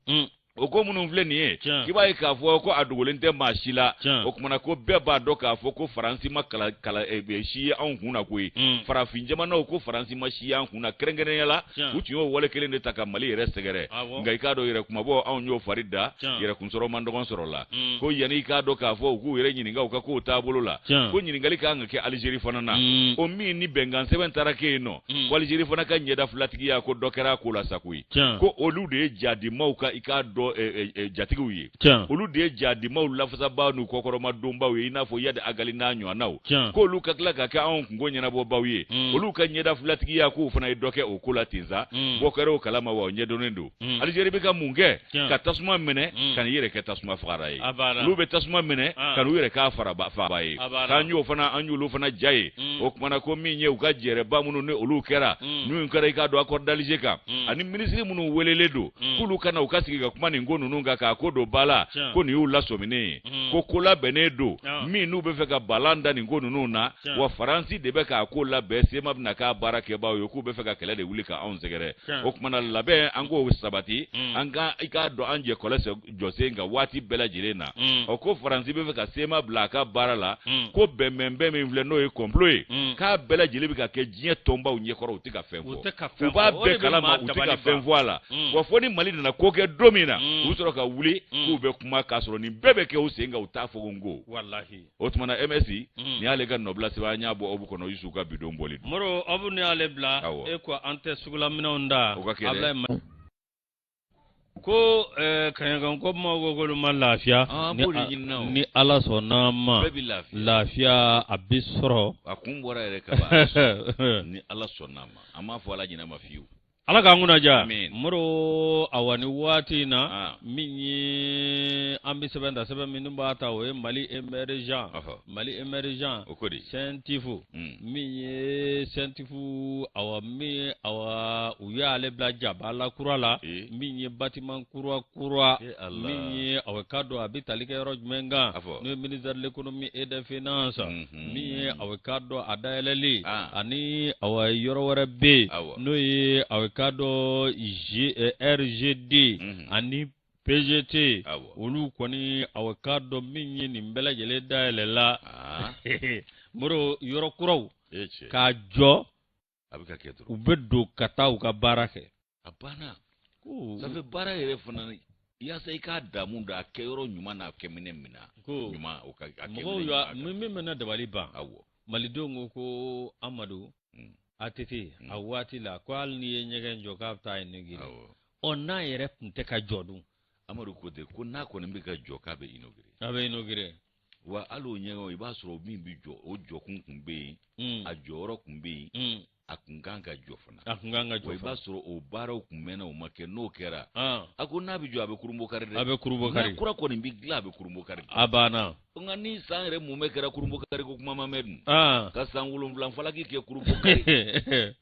o ko minnu filɛ nin ye, k'i b'a ye k'a fɔ ko a dogolen tɛ maa si la. O kumana ko bɛɛ b'a dɔn k'a fɔ ko Faransi ma kala kala si ye anw kun na koyi. Farafin jamanaw, ko Faransi ma si ye an kun na, kɛrɛnkɛrɛnnenya la u tun y'o wale kelen de ta ka Mali yɛrɛ sɛgɛrɛ. Nka i k'a dɔn, yɛrɛ kumabɔ, anw y'o fari da, yɛrɛkunsɔrɔ man dɔgɔn sɔrɔ la. Ko yanni, i k'a dɔn k'a fɔ u k'u yɛrɛ ɲininka u ka kow taabolo la, ko ɲininkali ka kan ka kɛ Alizeri fana na, o min ni bɛnkan sɛbɛn taara kɛ yen nɔ, ko Alizeri fana ka ɲɛda filatigiya, ko dɔ kɛra a ko la sa koyi. Ko olu de ye jadimaw ka, i k'a dɔn, jatigiw ye, olu de ye jadimaw lafasabaa n'u kɔkɔrɔmadonbaw ye, i n'a fɔ Iyad Ag Ghali n'a ɲɔgɔnnaw, k'olu ka tila ka kɛ anw kunko ɲɛnabɔbaw ye. Olu ka ɲɛda filatigiya, k'u fana ye dɔ kɛ o ko la ten sa. Bɔ kɛra o kalama wa, o ɲɛdɔnnen don. Alizeri bɛ ka mun kɛ? Ka tasuma minɛ ka n'i yɛrɛ kɛ tasuma fagara ye. Olu bɛ tasuma minɛ ka n'u yɛrɛ k'a faraba faaba ye, k'an y'o fana, an y'olu fana ja ye. O kumana ko min ye u ka jɛrɛba minnu ni olu kɛra, minnu kɛra, i k'a dɔn, accord d'Alger kan, ani minisiri minnu welelen don k'olu ka na u ka sigi ka kuma. kuma nin ko ninnu kan k'a ko don ba la, ko nin y'u lasɔminen ye, ko ko labɛnnen don min n'u bɛ fɛ ka balan da nin ko ninnu na, wa Faransi de bɛ k'a ko labɛn, CMA bɛna k'a baarakɛbaaw ye, k'u bɛ fɛ ka kɛlɛ de wuli ka anw sɛgɛrɛ. O tuma na labɛn an k'o sabati, an ka i k'a dɔn an jɛ kɔlɛ jɔsen kan waati bɛɛ lajɛlen na. Ɔ ko Faransi bɛ fɛ ka CMA bila a ka baara la, ko bɛnbɛnbɛn min filɛ n'o ye complot ye, k'a bɛɛ lajɛlen bɛ ka kɛ diɲɛ tɔnbaw ɲɛkɔrɔ, u tɛ ka fɛn fɔ, u b'a bɛɛ kalama, u tɛ ka fɛn fɔ a la. Wa fo ni Mali nana ko kɛ don min na, u bɛ sɔrɔ ka wuli k'u bɛ kuma, k'a sɔrɔ nin bɛɛ bɛ kɛ u sen kan, u t'a fɔ ko n ko. O tuma na MS nin y'ale ka nɔbila sɛbɛn, an y'a bɔ Aube kɔnɔ, Yusu ka bidon bɔli. Moro, Aube ni y'ale bila, e ko an tɛ sugulaminɛnw da. O ka kɛ dɛ. Ko kaɲakan ko maaw ko k'olu ma lafiya. An b'o de ɲini na o. Ni Ala sɔnna a ma, bɛɛ bɛ lafiya. Lafiya a bɛ sɔrɔ. A kun bɔra yɛrɛ kaban, ni Ala sɔnna a ma, an m'a fɔ Ala ɲinɛ ma fiyewu. Ala k'an kunna diya. Amin. Moro, awa ni waati in na, min ye an bɛ sɛbɛn ta, sɛbɛn minnu b'a ta, o ye Mali émergent. Mali émergent. O ko di? CENTIF. Min ye CENTIF, awa min awa u y'ale bila jabala kura la, min ye bâtiment kura kura, min ye awa k'a dɔn a bɛ tali kɛ yɔrɔ jumɛn kan, n'o ye ministère de l'économie et des finances, min ye awa k'a dɔn a dayɛlɛli, ani awa yɔrɔ wɛrɛ bɛ yen, n'o ye awa k'a dɔn RGD ani PGT, olu kɔni awa k'a dɔn min ye nin bɛɛ lajɛlen dayɛlɛla. Moro, yɔrɔ kuraw k'a jɔ, a bɛ ka kɛ dɔrɔn, u bɛ don ka taa u ka baara kɛ. A banna. Ça fait baara yɛrɛ fana, yaasa i k'a damu da a kɛyɔrɔ ɲuman n'a kɛminɛ min na ɲuman, o ka a mɔgɔw y'a min bɛ na dabali ban. Malidenw ko ko Amadu ATT a waati la, ko hali n'i ye ɲɛgɛn jɔ k'a bɛ taa inaugurer. Ɔ n'a yɛrɛ tun tɛ ka jɔ dun? Amadu ko ten ko n'a kɔni bɛ ka jɔ k'a bɛ inaugurer. A bɛ inaugurer. Wa hali o ɲɛgɛn, i b'a sɔrɔ min bɛ jɔ, o jɔkun tun bɛ yen, a jɔyɔrɔ tun bɛ yen, a kun kan ka jɔ fana. A kun kan ka jɔ. Wa i b'a sɔrɔ o baaraw kun mɛnna, o ma kɛ. N'o kɛra, a ko n'a bɛ jɔ, a bɛ kurunbo kari dɛ. A bɛ kurunbo kari. N'a kura kɔni bɛ dilan, a bɛ kurunbo kari. A banna. Nka ni san yɛrɛ mumɛ kɛra, kurunbo kari ko kuma ma mɛn dun. Ka san 7 falaki kɛ kurunbo kari,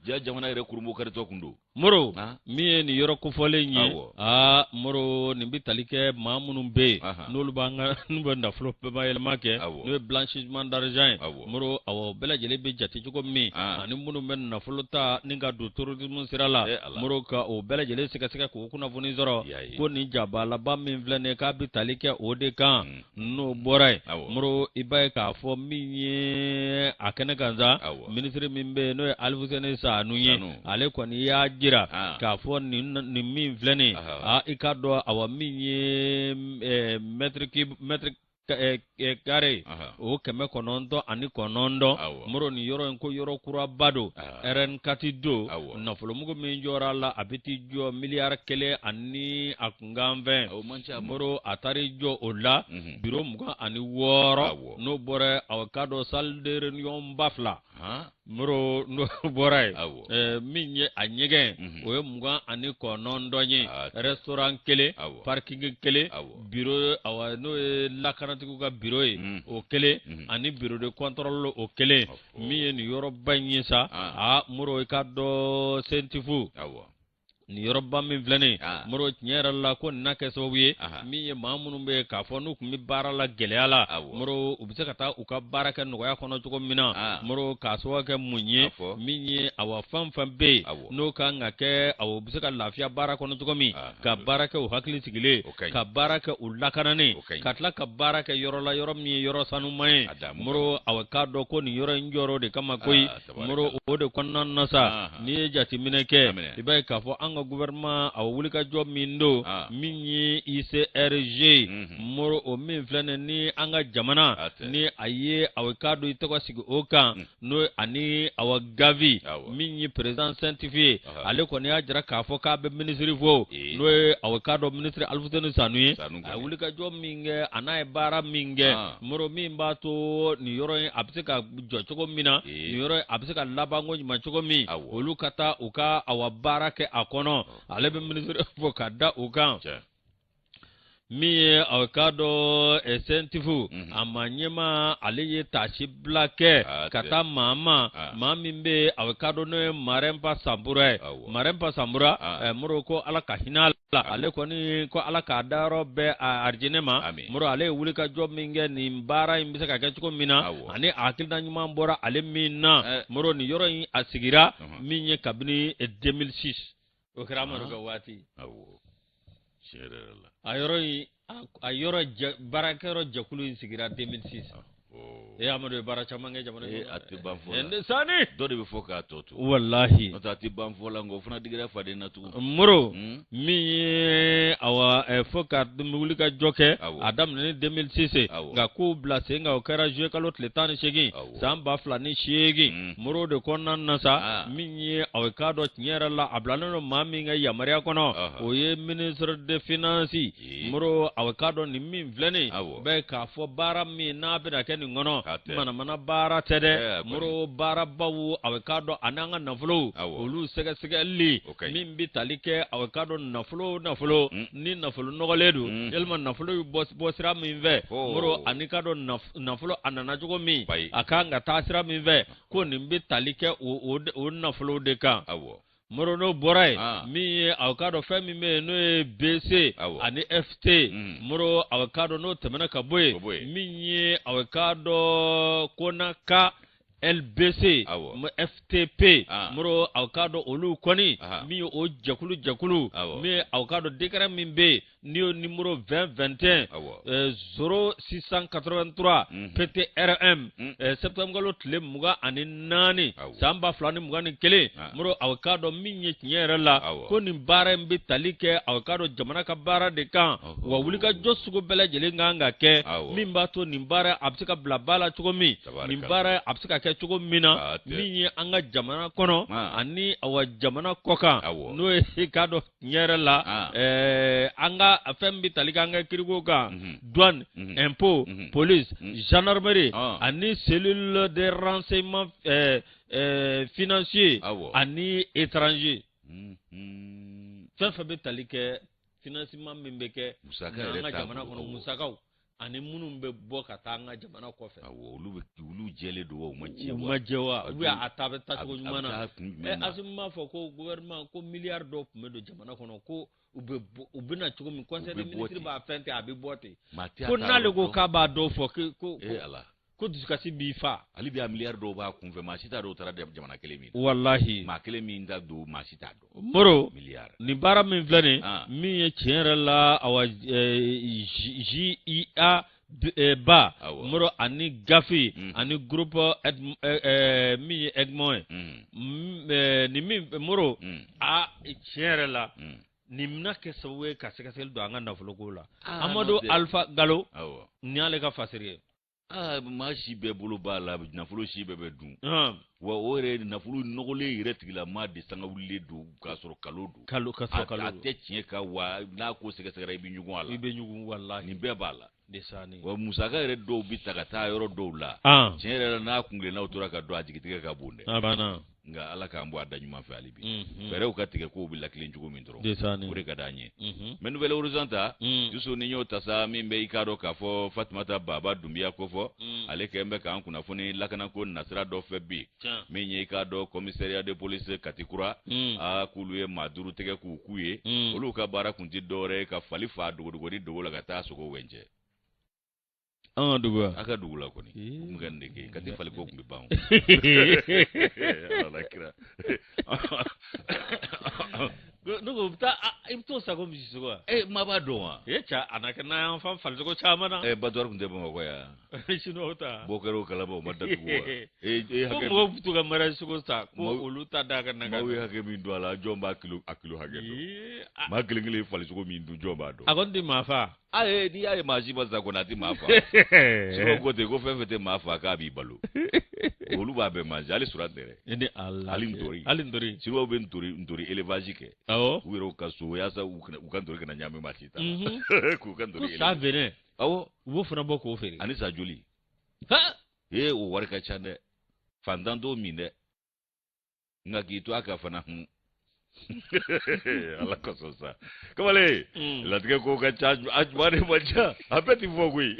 ja jamana yɛrɛ kurunbo karitɔ kun don. Moro, min ye nin yɔrɔ kofɔlen ye, aa Moro, nin bɛ tali kɛ maa minnu bɛ yen n'olu b'an ka n'u bɛ nafolo bayɛlɛma kɛ, n'o ye blanchiment d'argent ye. Moro, awɔ, bɛɛ lajɛlen bɛ jate cogo min, ani minnu bɛ nafolo ta ni ka don terrorisme sira la, Moro, ka o bɛɛ lajɛlen sɛgɛsɛgɛ k'o kunnafoni sɔrɔ, ko nin jabalaba min filɛ nin ye, k'a bɛ tali kɛ o de kan. N'o bɔra yen, Moro, i b'a ye k'a fɔ min ye a kɛnɛ kan sa, minisiri min bɛ yen n'o ye Alifuseni Sanu ye, ale kɔni y'a jira k'a fɔ nin min filɛ nin ye, i k'a dɔn awa min ye mètre cube mètre carré o 909, Moro, nin yɔrɔ in ko yɔrɔ kuraba don, RN4 don, nafolomugu min jɔra a la, a bɛ t'i jɔ miliyari 1 ani a kunkanfɛn. Moro, a taar'i jɔ o la, biro 26. N'o bɔra, a k'a dɔn salle de réunion ba 2. Moro, n'o bɔra yen, min ye a ɲɛgɛn, o ye 29 ye, restaurant kelen, parking kelen, bureau awa n'o ye lakanatigiw ka bureau ye, o kelen, ani bureau de contrôle o kelen. Min ye nin yɔrɔba in ye sa, aa Moro, i k'a dɔn CENTIF, nin yɔrɔba min filɛ nin, Moro, tiɲɛ yɛrɛ la ko nin na kɛ sababu ye min ye maa minnu bɛ yen k'a fɔ n'u tun bɛ baara la gɛlɛya la, Moro, u bɛ se ka taa u ka baara kɛ nɔgɔya kɔnɔ cogo min na. Moro, k'a sababu kɛ mun ye, min ye awa fɛn fɛn bɛ yen n'o kan ka kɛ, awa u bɛ se ka lafiya baara kɔnɔ cogo min, ka baara kɛ u hakili sigilen, ka baara kɛ u lakananen, ka tila ka baara kɛ yɔrɔ la, yɔrɔ min ye yɔrɔ sanuman ye. Moro, awa k'a dɔn ko nin yɔrɔ in jɔyɔrɔ de kama koyi. Moro, o de kɔnɔna na sa, n'i ye jateminɛ kɛ, i b'a ye k'a fɔ an ka gouvernement a wulikajɔ min don, min ye ICRG, Moro, o min filɛ nin ni an ka jamana ni a ye awa k'a dɔn i tɔgɔ sigi o kan, n'o ani awa Gavi min ye président CENTIF ye, ale kɔni y'a jira k'a fɔ k'a bɛ minisiri fo, n'o ye awa k'a dɔn minisiri Alifuseni Sanu ye, a ye wulikajɔ min kɛ, a n'a ye baara min kɛ, Moro, min b'a to nin yɔrɔ in a bɛ se ka jɔ cogo min na, nin yɔrɔ a bɛ se ka labanko ɲuman cogo min, olu ka taa u ka awa baara kɛ a kɔnɔ. Ale bɛ minisiri fo ka da o kan. Min ye aw k'a dɔn CENTIF a maa ɲɛmaa, ale ye taasibila kɛ ka taa maa ma, maa min bɛ aw k'a dɔn n'o ye Marɛnpa Sanbura ye. Marɛnpa Sanbura, Moro, ko Ala ka hinɛ a la, ale kɔni ko Ala k'a dayɔrɔ bɛn arijinɛ ma. Moro, ale ye wulikajɔ min kɛ nin baara in bɛ se ka kɛ cogo min na, ani a hakilina ɲuman bɔra ale min na. Moro, nin yɔrɔ in a sigira min ye kabini 2006, o kɛra Amadu ka waati. A yɔrɔ in, a yɔrɔ baarakɛyɔrɔ jɛkulu in sigira 2006. E Amadu ye baara caman kɛ jamana in kɔnɔ. A tɛ ban fɔ la. Ne sani. Dɔ de bɛ fɔ k'a tɔ to. Walahi. N'o tɛ a tɛ ban fɔ la, nka o fana digira faden na tugun. Moro, min ye awa fo ka wuli ka jɔ kɛ, a daminɛ 2006, nka k'u bila sen kan, o kɛra juillet kalo tile 18 san 2008. Moro, de kɔnɔna na sa, min ye aw k'a dɔn tiɲɛ yɛrɛ la, a bilalen don maa min ka yamaruya kɔnɔ, o ye ministre de finance. Moro, aw k'a dɔn nin min filɛ nin bɛ k'a fɔ, baara min n'a bɛna kɛ nin kɔnɔ, manamana baara tɛ dɛ. Moro, baarabaw, aw k'a dɔn, ani an ka nafolo olu sɛgɛsɛgɛli min bɛ tali kɛ, aw k'a dɔn, nafolo nafolo ni nafolo nɔgɔlen don, yalima nafolo bɛ bɔ sira min fɛ. Moro, ani k'a dɔn nafolo a nana cogo min, a kan ka taa sira min fɛ, ko nin bɛ tali kɛ o nafolo de kan. Moro, n'o bɔra yen, min ye aw k'a dɔn fɛn min bɛ yen n'o ye BC ani FT. Moro, aw k'a dɔn n'o tɛmɛna ka bɔ yen, min ye aw k'a dɔn KONAKA LBC FTP. Moro, aw k'a dɔn olu kɔni min ye o jɛkulu jɛkulu min ye, aw k'a dɔn décret min bɛ yen n'i ye numéro 20 21 0683 PTRM, septembre kalo tile 24 san 2021. Moro, aw k'a dɔn min ye tiɲɛ yɛrɛ la, ko nin baara in bɛ tali kɛ, aw k'a dɔn, jamana ka baara de kan, wa wulikajɔ sugu bɛɛ lajɛlen kan ka kɛ min b'a to nin baara a bɛ se ka bila ba la cogo min, nin baara a bɛ se ka kɛ cogo min na, min ye an ka jamana kɔnɔ ani awa jamana kɔkan, n'o ye k'a dɔn tiɲɛ yɛrɛ la, an ka fɛn bɛ tali kɛ an ka kiriko kan, douane, impôt, police, gendarmerie ani cellule de renseignement financier ani étranger, fɛn fɛn bɛ tali kɛ financement min bɛ kɛ an ka jamana kɔnɔ, musakaw ani minnu bɛ bɔ ka taa an ka jamana kɔfɛ. Olu bɛ olu jɛlen don wa, u ma jɛ wa? U ma jɛ wa, ou bien a ta bɛ taa cogo ɲuman na? Asimi m'a fɔ ko gouvernement ko miliyari dɔw tun bɛ don jamana kɔnɔ, ko u bɛ u bɛ na cogo min, conseil des ministres b'a fɛn ten, a bɛ bɔ ten, ko n'ale ko k'a b'a dɔw fɔ ko ko dusukasi b'i fa. Hali bi a miliyari dɔw b'a kunfɛ, maa si t'a dɔn o taara jamana kelen min. Walahi. Maa kelen min ta don, maa si t'a dɔn. Moro, nin baara min filɛ nin, min ye tiɲɛ yɛrɛ la, awa JIA ba, Moro, ani GAFI ani groupe min ye Egmont ye, nin min, Moro, a tiɲɛ yɛrɛ la, nin bɛna kɛ sababu ye ka sɛgɛsɛgɛli don an ka nafoloko la. Amadu Alpha Galo, nin y'ale ka fasiri ye. Aa, maa si bɛɛ bolo b'a la, nafolo si bɛɛ bɛ dun wa. O yɛrɛ nafolo nɔgɔlen yɛrɛ tigilama de sanga wulilen don k'a sɔrɔ kalo don. Kalo ka sɔrɔ kalo. A tɛ tiɲɛ kan wa, n'a ko sɛgɛsɛgɛra, i bɛ ɲugun a la. I bɛ ɲugun, walahi. Nin bɛɛ b'a la. Desani. Wa musaka yɛrɛ dɔw bɛ ta ka taa yɔrɔ dɔw la, tiɲɛ yɛrɛ la, n'a kunkilennaw tora ka don, a jigitigɛ ka bon dɛ. A banna. Nka Ala k'an bɔ a da ɲuman fɛ hali bi. Fɛɛrɛw ka tigɛ kow bɛ lakilen cogo min dɔrɔn, o de ka d'an ye. Mɛ Nouvel Horizon ta, Yusu, ni y'o ta sa, min bɛ i k'a dɔn k'a fɔ Fatumata Baba Dunbiya kofɔ, ale kɛlen bɛ k'an kunnafoni lakanako nasira dɔ fɛ bi, min ye i k'a dɔn commissariat de police Katikura, aa, k'olu ye maa 5 tɛgɛ k'u k'u ye. Olu ka baara kun tɛ dɔwɛrɛ ye ka fali faa dogodogonin dogo la ka taa sogo wɛncɛ. An ka dugu wa? A ka dugu la kɔni, u tun ka nin de kɛ. Kati faliko tun bɛ ban. Ala kira. Ne ko, bɛ taa, i bɛ t'o sago misi sogo wa? E, maa b'a dɔn wa? E ca, a na kɛ n'an y'an fan falisogo caman na. Ɛ, batouar tun tɛ Bamakɔ yan. Sinon o ta. Bɔ kɛra o kalama, o ma datugu wa? E e ko mɔgɔw bɛ to ka mariage sogo san, ko olu ta da ka na. Maaw ye hakɛ min don a la, jɔn b'a kilo, a kilo hakɛ dɔn? Maa kelen kelen ye falisogo min dun, jɔn b'a dɔn? A kɔni tɛ maa fa. Ayi, n'i y'a ye maa si ma sa kɔni, a tɛ maa fa. Sinon ko ten ko fɛn fɛn tɛ maa fa k'a b'i balo. Olu b'a bɛɛ manger, hali suran tɛ dɛ. Ni Ala. Hali ntori. Hali ntori. Chinois bɛ ntori, ntori élevage kɛ. Awɔ. U yɛrɛw ka so yaasa u ka ntori kana ɲaami maa si ta la. K'u ka ntori. Ko sa venin. Awɔ. U b'o fana bɔ k'o feere. Ani sa joli. Ee, o wari ka ca dɛ. Fantan t'o min dɛ. Nka k'i to a kan fana hun. Ala kosɔn sa kamalen latigɛ ko ka ca a juma de man ca a bɛɛ ti fɔ koyi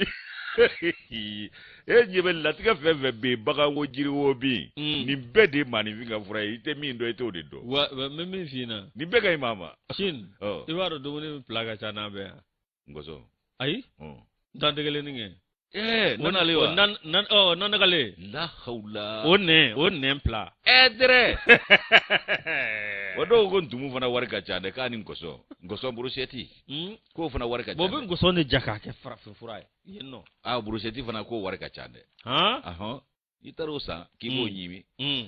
e ɲɛ bɛ latigɛ fɛn fɛn bɛ yen bagan wo jiri wo bin nin bɛɛ de ye maaninfin ka fura ye i tɛ min dɔn i t'o de dɔn wa n bɛ min f'i ɲɛna nin bɛɛ ka ɲi maa ma sini i b'a dɔn dumuni min plat ka ca n'a bɛɛ yan nkɔsɔn ayi dantigɛlenni kɛ ɛɛ nanale wa ɔ nanagale la hawula o nɛn o nɛn plat ɛɛ dɛrɛ wa dɔw ko ntumu fana wari ka ca dɛ k'a ni nkɔsɔn nkɔsɔn brochette k'o fana wari ka ca bon u bɛ nkɔsɔn de ja k'a kɛ farafin fura ye yen nɔ aa brochette fana k'o wari ka ca dɛ han i taara o san k'i b'o ɲimi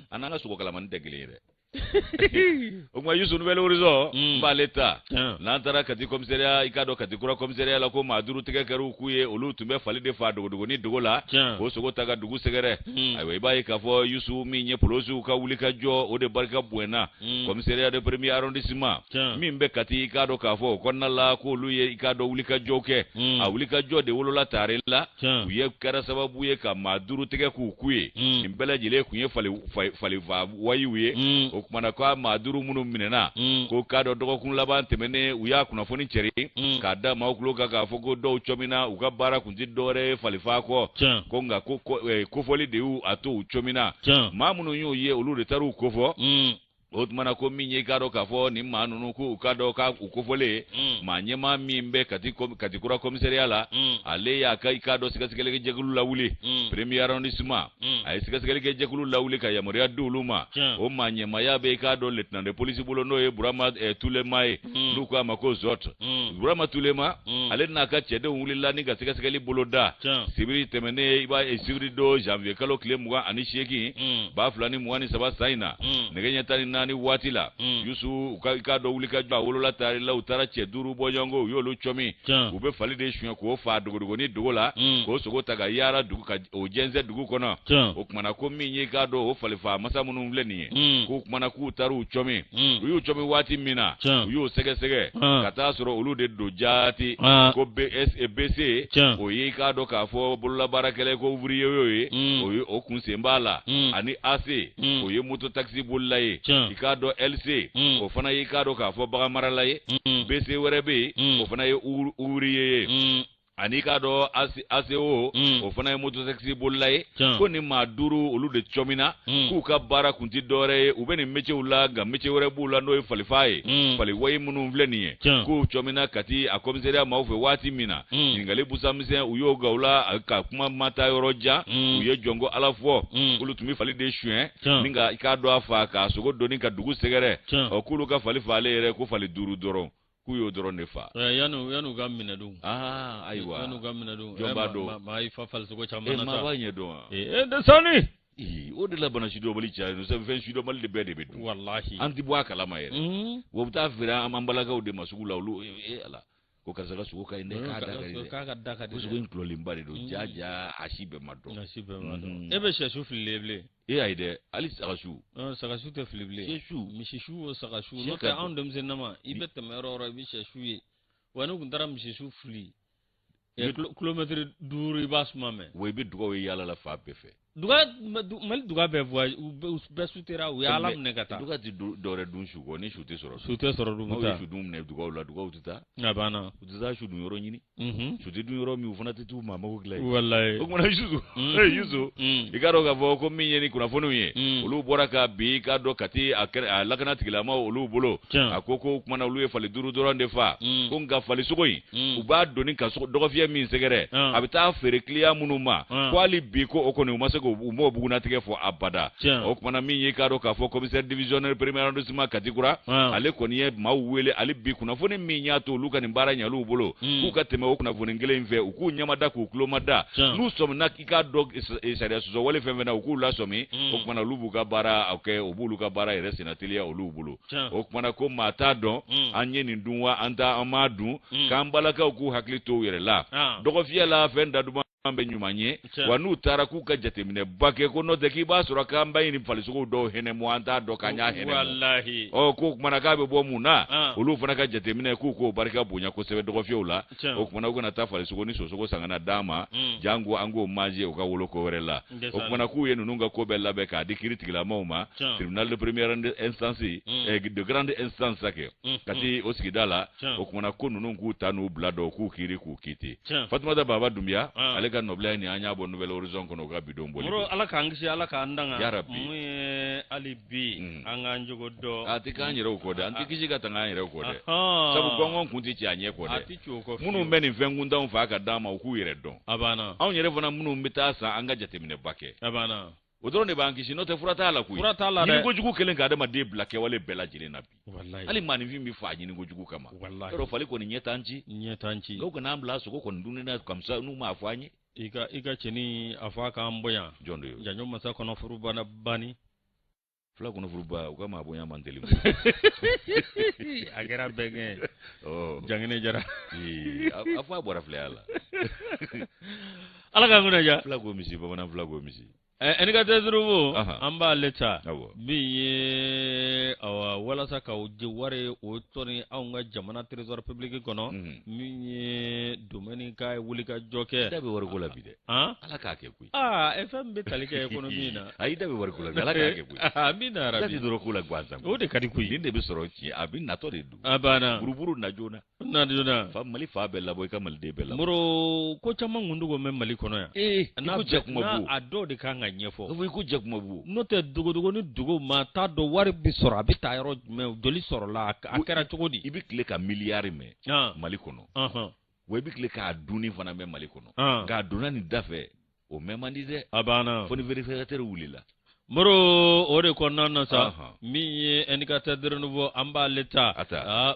a n'an ka sogo kalamani tɛ kelen ye dɛ o tuma Yusu Nouvel Horizon n b'ale ta n'an taara Kati commissariat i k'a dɔn Kati kura commissariat la ko maa duuru tɛgɛ kɛra u ku ye olu tun bɛ fali de faa dogodogonin dogo la k'o sogo ta ka dugu sɛgɛrɛ ayiwa i b'a ye k'a fɔ Yusu min ye polosiw ka wuli ka jɔ o de barika bonyana commissariat de premier arrondissement min bɛ Kati i k'a dɔn k'a fɔ o kɔnɔna la k'olu ye i k'a dɔn wuli ka jɔ kɛ a wuli ka jɔ de wolola tare la u ye kɛra sababu ye ka maa duuru tɛgɛ k'u ku ye nin bɛɛ lajɛlen tun ye falifa wayiw ye o tuma na ko maa duuru minnu minɛna ko k'a dɔn dɔgɔkun laban tɛmɛnen u y'a kunnafoni cɛri k'a da maaw tulo kan k'a fɔ ko dɔw cɔmina u ka baara tun tɛ dɔwɛrɛ ye falifa kɔ ko nka ko kofɔli de y'u a to u cɔmina maa minnu y'u ye olu de taara u kofɔ o tuma na ko min ye i k'a dɔn k'a fɔ nin maa ninnu ko u k'a dɔn k'a u kofɔlen maa ɲɛmaa min bɛ kati katikura commissariat la ale y'a ka i k'a dɔn sɛgɛsɛgɛlikɛ jɛkulu lawuli premier arrondissement a ye sɛgɛsɛgɛlikɛ jɛkulu lawuli ka yamaruya di olu ma o maa ɲɛmaaya bɛ i k'a dɔn lieutenant de police bolo n'o ye burama tulema ye n'u ko a ma ko zɔt burama tulema ale n'a ka cɛdenw wulila ni ka sɛgɛsɛgɛli bolo da sibiri tɛmɛnen i b'a ye sibiri don janvier kalo tile 28 2023 san in na nɛgɛ ɲɛ 14 waati la yusu u ka i k'a dɔn wuli ka jɔ a wolola tari la u taara cɛ duuru bɔɲɔgɔnko u y'olu cɔmi u bɛ fali de suɲɛ k'o faa dogodogonin dogo la k'o sogo ta ka yaara dugu ka o jɛnsɛn dugu kɔnɔ o tuma na ko min ye i k'a dɔn o falifa masa minnu filɛ nin ye k'o tuma na k'u taara u cɔmi u y'u cɔmi waati min na u y'o sɛgɛsɛgɛ ka taa sɔrɔ olu de don jaati ko BC o ye i k'a dɔn k'a fɔ bololabaarakɛla ko ouvrier y'o ye o ye o kun sen b'a la ani AC o ye moto taxi bolila ye i k'a dɔn LC o fana ye i k'a dɔn k'a fɔ baganmarala ye BC wɛrɛ bɛ yen o fana ye ouvrier ye ani i k'a dɔn ACO o fana ye moto taxi bolila ye ko nin maa duuru olu de cɔmina k'u ka baara kun tɛ dɔwɛrɛ ye u bɛ nin métier la nka métier wɛrɛ b'u la n'o ye falifa ye fali wayi minnu filɛ nin ye k'u cɔmina Kati a commissariat maaw fɛ waati min na ɲininkali busamisɛn u y'o ga u la ka kuma ma taa yɔrɔ jan u ye jɔnko ala fɔ olu tun bɛ fali de suɲɛ ni ka i k'a dɔn a fa k'a sogo doni ka dugu sɛgɛrɛ ɔ k'olu ka fali faalen yɛrɛ ko fali duuru dɔrɔn k'u y'o dɔrɔn de fa. Yanni u ka minɛ dun. Aa ayiwa yanni u ka minɛ dun. Jɔn b'a dɔn maa y'i fa falisogo caman na sa. Maa b'a ɲɛ dɔn wa. Ee de sani. O de la bana sidɔnbali caya sabu fɛn sidɔnbali de bɛɛ de bɛ dun. Walahi. An ti bɔ a kalama yɛrɛ. Wa u bɛ taa feere an balakaw de ma sugu la olu ee ala ko karisa ka sogo ka ɲi dɛ k'a da ka di dɛ. K'a ka da ka di. Ko sogo in kulɔlenba de don ja ja a si bɛɛ ma dɔn. A si bɛɛ ma dɔn. E bɛ sɛsu fililen bilen. E ayi dɛ hali sagasu. Sagasu tɛ fili bilen. Sɛsu. Misisu o sagasu. N'o tɛ anw denmisɛnninama i bɛ tɛmɛ yɔrɔ o yɔrɔ i bɛ sɛsu ye wa ne tun taara misisu fili kilomɛtiri 5 i b'a suma mɛn. Wa i bɛ dugaw ye yaala la fan bɛɛ fɛ. Duga Mali duga bɛɛ voyage u bɛɛ sutera u ye Ala minɛ ka taa. Duga tɛ dɔwɛrɛ dun su kɔ ni su tɛ sɔrɔ. Su tɛ sɔrɔ dun bɛ taa. Maaw ye su dun minɛ dugaw la dugaw tɛ taa. A banna. U tɛ taa su dun yɔrɔ ɲini. Su tɛ dun yɔrɔ min u fana tɛ t'u maa mago dilan yen. Walayi. O kumana Yusu Yusu i k'a dɔn k'a fɔ ko min ye ni kunnafoniw ye olu bɔra ka bin i k'a dɔn Kati a lakana tigilamaw olu bolo. A ko ko o kumana olu ye fali duuru dɔrɔn de fa. Ko nka fali sogo in u b'a doni ka dɔgɔfiyɛ min sɛgɛrɛ a bɛ taa feere kiliyan minnu ma ko hali bi ko o kɔni u ma se k'u m'o bugunnatigɛ fɔ abada. O kumana min ye i k'a dɔn k'a fɔ commissaire divisionnaire premier arrondissement Katikura ale kɔni ye maaw wele hali bi kunnafoni min y'a to olu ka nin baara ɲal'u bolo k'u ka tɛmɛ o kunnafoni kelen in fɛ u k'u ɲɛmada k'u tulomada n'u sɔmina i k'a dɔn sariya sɔsɔ wale fɛn fɛn na u k'u lasɔmi o kumana olu b'u ka baara kɛ u b'olu ka baara yɛrɛ senna teliya olu bolo o kumana ko maa t'a dɔn an ye nin dun wa an t'a an m'a dun k'an balakaw k'u hakili to u yɛrɛ la dɔgɔfiyɛ la fɛn da duman bɛ ɲuman ye wa n'u taara k'u ka jateminɛba kɛ ko n'o tɛ k'i b'a sɔrɔ k'an b'a ɲini falisogo dɔw hɛnɛmu an t'a dɔn k'an y'a hɛnɛmu ɔ k'o kumana k'a bɛ bɔ mun na ah. olu fana ka jateminɛ k'u k'o barika bonya kosɛbɛ dɔgɔfiyɛw la o kumana u kana taa falisogo ni sosogo san ka na d'an ma mm. janko an k'o manger u ka wolo ko wɛrɛ la o kumana k'u ye ninnu ka ko bɛɛ labɛn k'a di kiri tigilamaw ma tribunal de première instance mm. eh, de grande instance kɛ mm, ka ti o sigida la o kumana ko ninnu k'u ta n'u bila dɔn k'u kiiri k'u kiti fatumata baba dunbiya ah. ale ka nɔbila ye nin an y'a bɔ nouvel horizon kɔnɔ u ka bidon boli moro ala k'an kisi ala k'an danga yarabi mun ye hali bi mm. an k'an jogo dɔn a tɛ k'an yɛrɛw kɔ dɛ an tɛ kisi ka tanga an yɛrɛw kɔ dɛ sabu gɔngɔn kun tɛ ci a ɲɛ kɔ dɛ minnu bɛ nin fɛn kuntanw fa ka d'an ma u k'u yɛrɛ dɔn a banna anw yɛrɛ fana minnu bɛ taa san an ka jateminɛba kɛ a banna o dɔrɔn de b'an kisi n'o tɛ fura t'a la koyi fura t'a la dɛ ɲini kojugu kɛlen ka adamaden bila kɛwale bɛɛ lajɛlen na bi walayi hali maaninfin bɛ faa ɲini kojugu kama walayi yɔrɔ fali kɔni ɲɛ t'an ci ɲɛ t'an ci nka u kana an bila sogo kɔni dunni na comme ça n'u m'a fɔ an ye i ka i ka cɛnin a fɔ a k'an bonya jɔn de ye janjo masa kɔnɔ furu bana banni fula kɔnɔ furuba u ka maa bonya man teli a kɛra bɛnkɛ ye janginɛ jara a fɔ a bɔra filaya la ala k'an kunna diya fula ko misi bamanan fula ko misi Indicateur du renouveau an b'ale ta min ye awa walasa ka o wari o tɔni anw ka jamana trésor public kɔnɔ min ye domaine ka wuli ka jɔ kɛ da bɛ wariko la bi dɛ ala k'a kɛ koyi aa e fɛn bɛ tali kɛ économie na ayi da bɛ wariko la bi ala k'a kɛ koyi amina yarabi da tɛ dɔrɔn ko la gansan o de ka di koyi nin de bɛ sɔrɔ tiɲɛ a bɛ natɔ de don a banna buruburu na joona na joona fa mali fa bɛɛ labɔ i ka maliden bɛɛ labɔ moro ko caman kun dogo bɛ mali kɔnɔ yan ee i ko jakumabu a dɔw de kan ka ɲɛfɔ i ko jakumabu n'o tɛ dogodogo ni dogo maa t'a dɔn wari bɛ sɔrɔ a bɛ taa yɔrɔ jumɛn joli sɔrɔla a kɛra cogo di i bɛ tile ka miliyari mɛn mali kɔnɔ wa i bɛ tile k'a dunni fana mɛn mali kɔnɔ nka a donna nin da fɛ o mɛn man di dɛ a banna fo ni vérificateur wulila moro o de kɔnɔna na sa min ye indicateur du renouveau an b'ale ta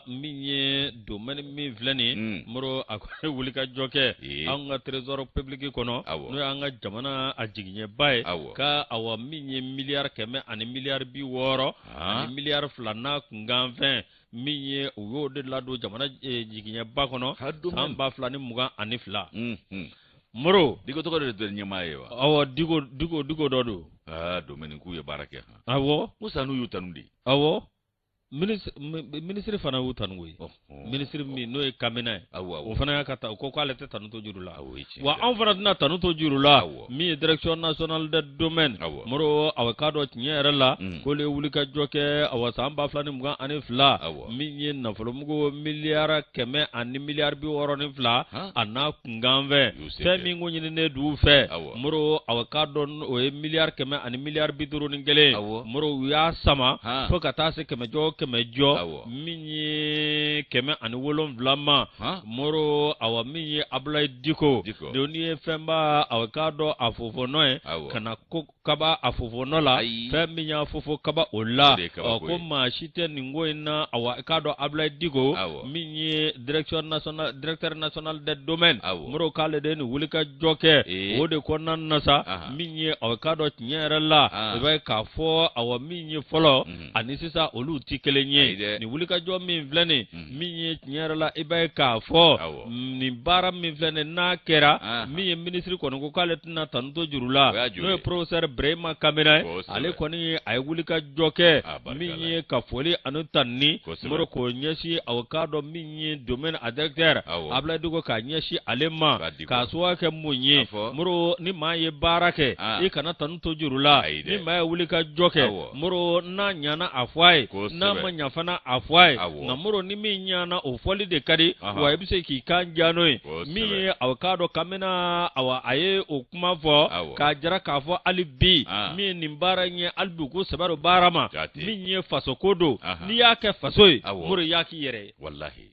min ye domaine min filɛ nin ye mm. moro a kɔni wuli ka jɔ kɛ anw ka trésor public kɔnɔ n'o y'an ka jamana a jigiɲɛba ye ka awa min ye miliyari 100 ani miliyari 60 ani miliyari 2 n'a kunkanfɛn min ye u y'o de ladon jamana eh, jigiɲɛba kɔnɔ san 2022 moro diko tɔgɔ de tɛ ɲɛmaa ye wa awɔ diko diko diko dɔ don aa domaine k'u ye baara kɛ han awɔ musa n'u y'u tanu de awɔ minisiri fana y'u tanu koyi minisiri min n'o ye kamina ye o fana y'a ka ta o ko k'ale tɛ tanu to juru la wa anw fana tɛna tanu to juru la min ye direction nationale des domaines moro awa k'a dɔn tiɲɛ yɛrɛ la mm. k'olu ye wulikajɔ kɛ awa san 2022 min ye nafolomugu miliyari 100 ani miliyari 62 a n'a kunkanfɛn fɛn min ko ɲininen d'u fɛ moro awa k'a dɔn o ye miliyari 100 ani miliyari 51 moro u y'a sama fo ka taa se kɛmɛjɔ kɛmɛjɔ min ye 107 ma moro awa min ye abulayi diko don n'i ye fɛnba awa k'a dɔn a fofonɔ ye ka na ko kaba a fofonɔ la fɛn min y'a fofo kaba o la ɔ ko maa si tɛ nin ko in na awa k'a dɔn abulayi diko min ye direction nationale directeur national des domaines moro k'ale de ye nin wulikajɔ kɛ o de kɔnɔna na sa min ye awa k'a dɔn tiɲɛ yɛrɛ la i b'a ye k'a fɔ awa min ye fɔlɔ ani sisan olu tɛ kelen ye nin wulikajɔ min filɛ nin min ye tiɲɛ yɛrɛ la i b'a ye k'a fɔ nin baara min filɛ nin n'a kɛra min ye minisiri kɔni ko k'ale tɛna tanu to juru la n'o ye professeur Berema Kamara ye ale kɔni a ye wulikajɔ kɛ min ye ka foli ani tanuni moro k'o ɲɛsin aw k'a dɔn min ye domaine a directeur Abulayi Diko k'a ɲɛsin ale ma k'a sababu kɛ mun ye moro ni maa ye baara kɛ i kana tanu to juru la ni maa ye wulikajɔ kɛ moro n'a ɲana a fɔ a ye n'a ma ɲa fana a fɔ a ye nka moro ni min ɲana o fɔli de ka di wa i bɛ se k'i kan diya n'o ye min ye aw k'a dɔn kamina awa a ye o kuma fɔ k'a jira k'a fɔ hali bi min ye nin baara in ye hali bi u k'u sɛbɛ don baara ma min ye fasoko don n'i y'a kɛ faso ye moro i y'a k'i yɛrɛ ye walahi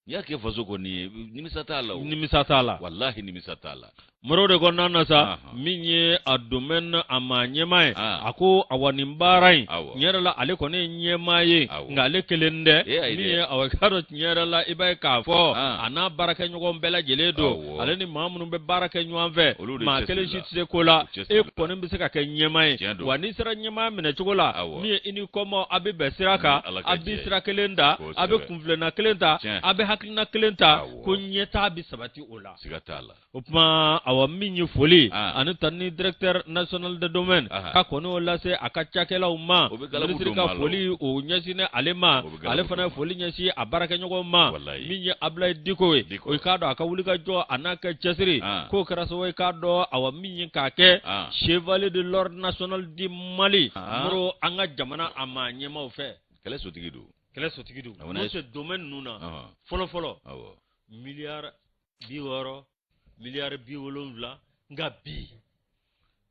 n'i y'a kɛ faso kɔni ye nimisa t'a la o nimisa t'a la walahi nimisa t'a la Moro de kɔnɔna na sa, min ye a domaine a maa ɲɛmaa ye, a ko awa nin baara in tiɲɛ yɛrɛ la ale kɔni ye ɲɛmaa ye, nka ale kelen tɛ. Min ye awa k'a dɔn tiɲɛ yɛrɛ la, i b'a ye k'a fɔ a n'a baarakɛɲɔgɔn bɛɛ lajɛlen don, ale ni maa minnu bɛ baara kɛ ɲɔgɔn fɛ, maa kelen si tɛ se ko la. E kɔni bɛ se ka kɛ ɲɛmaa ye, wa n'i sera ɲɛmaa minɛ cogo la, min ye i ni kɔmɔ a bɛ bɛn sira kan, a bɛ sira kelen ta, a bɛ kunfilenna kelen ta, a bɛ hakilina kelen ta, ko ɲɛtaa bɛ sabati o la. Siga t'a la. O tuma awa min ye foli ani tanuni directeur national de domaine ka kɔni o lase a ka cakɛlaw ma, minisiri ka foli o ɲɛsinnen ale ma, ale fana ye foli ɲɛsin a baarakɛɲɔgɔn ma, min ye Abulayi Diko ye. O k'a dɔn a ka wulikajɔ a n'a ka cɛsiri k'o kɛra sababu ye k'a dɔn awa min ye k'a kɛ chevalier de l'ordre national du Mali, Moro, an ka jamana a maa ɲɛmaaw fɛ. Kɛlɛ sotigi don. Kɛlɛ sotigi don. N'o tɛ domaine ninnu na fɔlɔ fɔlɔ, miliyari 60, miliyari 70, nka bi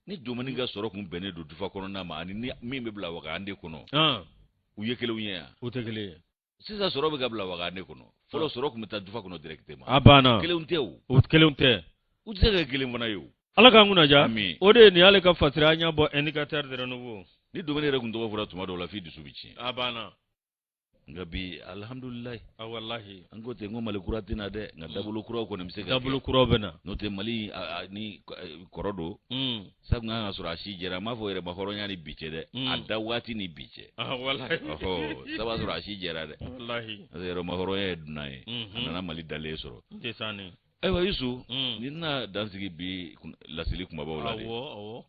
Ni domaine ka sɔrɔ kun bɛnnen don dufa kɔnɔna ma ani ni min bɛ bila wagande kɔnɔ, u ye kelenw ye yan? U tɛ kelen ye. Sisan sɔrɔ bɛ ka bila wagande kɔnɔ, fɔlɔ sɔrɔ tun bɛ taa dufa kɔnɔ directement. A banna. Kelenw tɛ o. O kelenw tɛ. U tɛ se ka kɛ kelen fana ye o. Ala k'an kunna diya. O de ye nin y'ale ka fasiri, an y'a bɔ indicateur de renouveau. Ni domaine yɛrɛ kun tɔgɔ fɔra tuma dɔw la, f'i dusu bɛ tiɲɛ. A banna. Nka bi, alihamudulilayi. A walahi. An ko ten ko Mali kura tɛna dɛ, nka dabolo kuraw kɔni bɛ se ka kɛ. Dabolo kuraw bɛ na. N'o tɛ Mali ni kɔrɔ don sa kun kan ka sɔrɔ a si jɛra. N m'a fɔ yɛrɛma hɔrɔnya ni bi cɛ dɛ, a da waati ni bi cɛ. Walahi. Ɔhɔ, sa b'a sɔrɔ a si jɛra dɛ. Walahi. Parce que yɛrɛma hɔrɔnya ye dunan ye, a nana Mali dalen sɔrɔ. Ndesanni. Ayiwa Yusu, ni tɛna dan sigi bi laseli kumabaw la de. Awɔ, awɔ.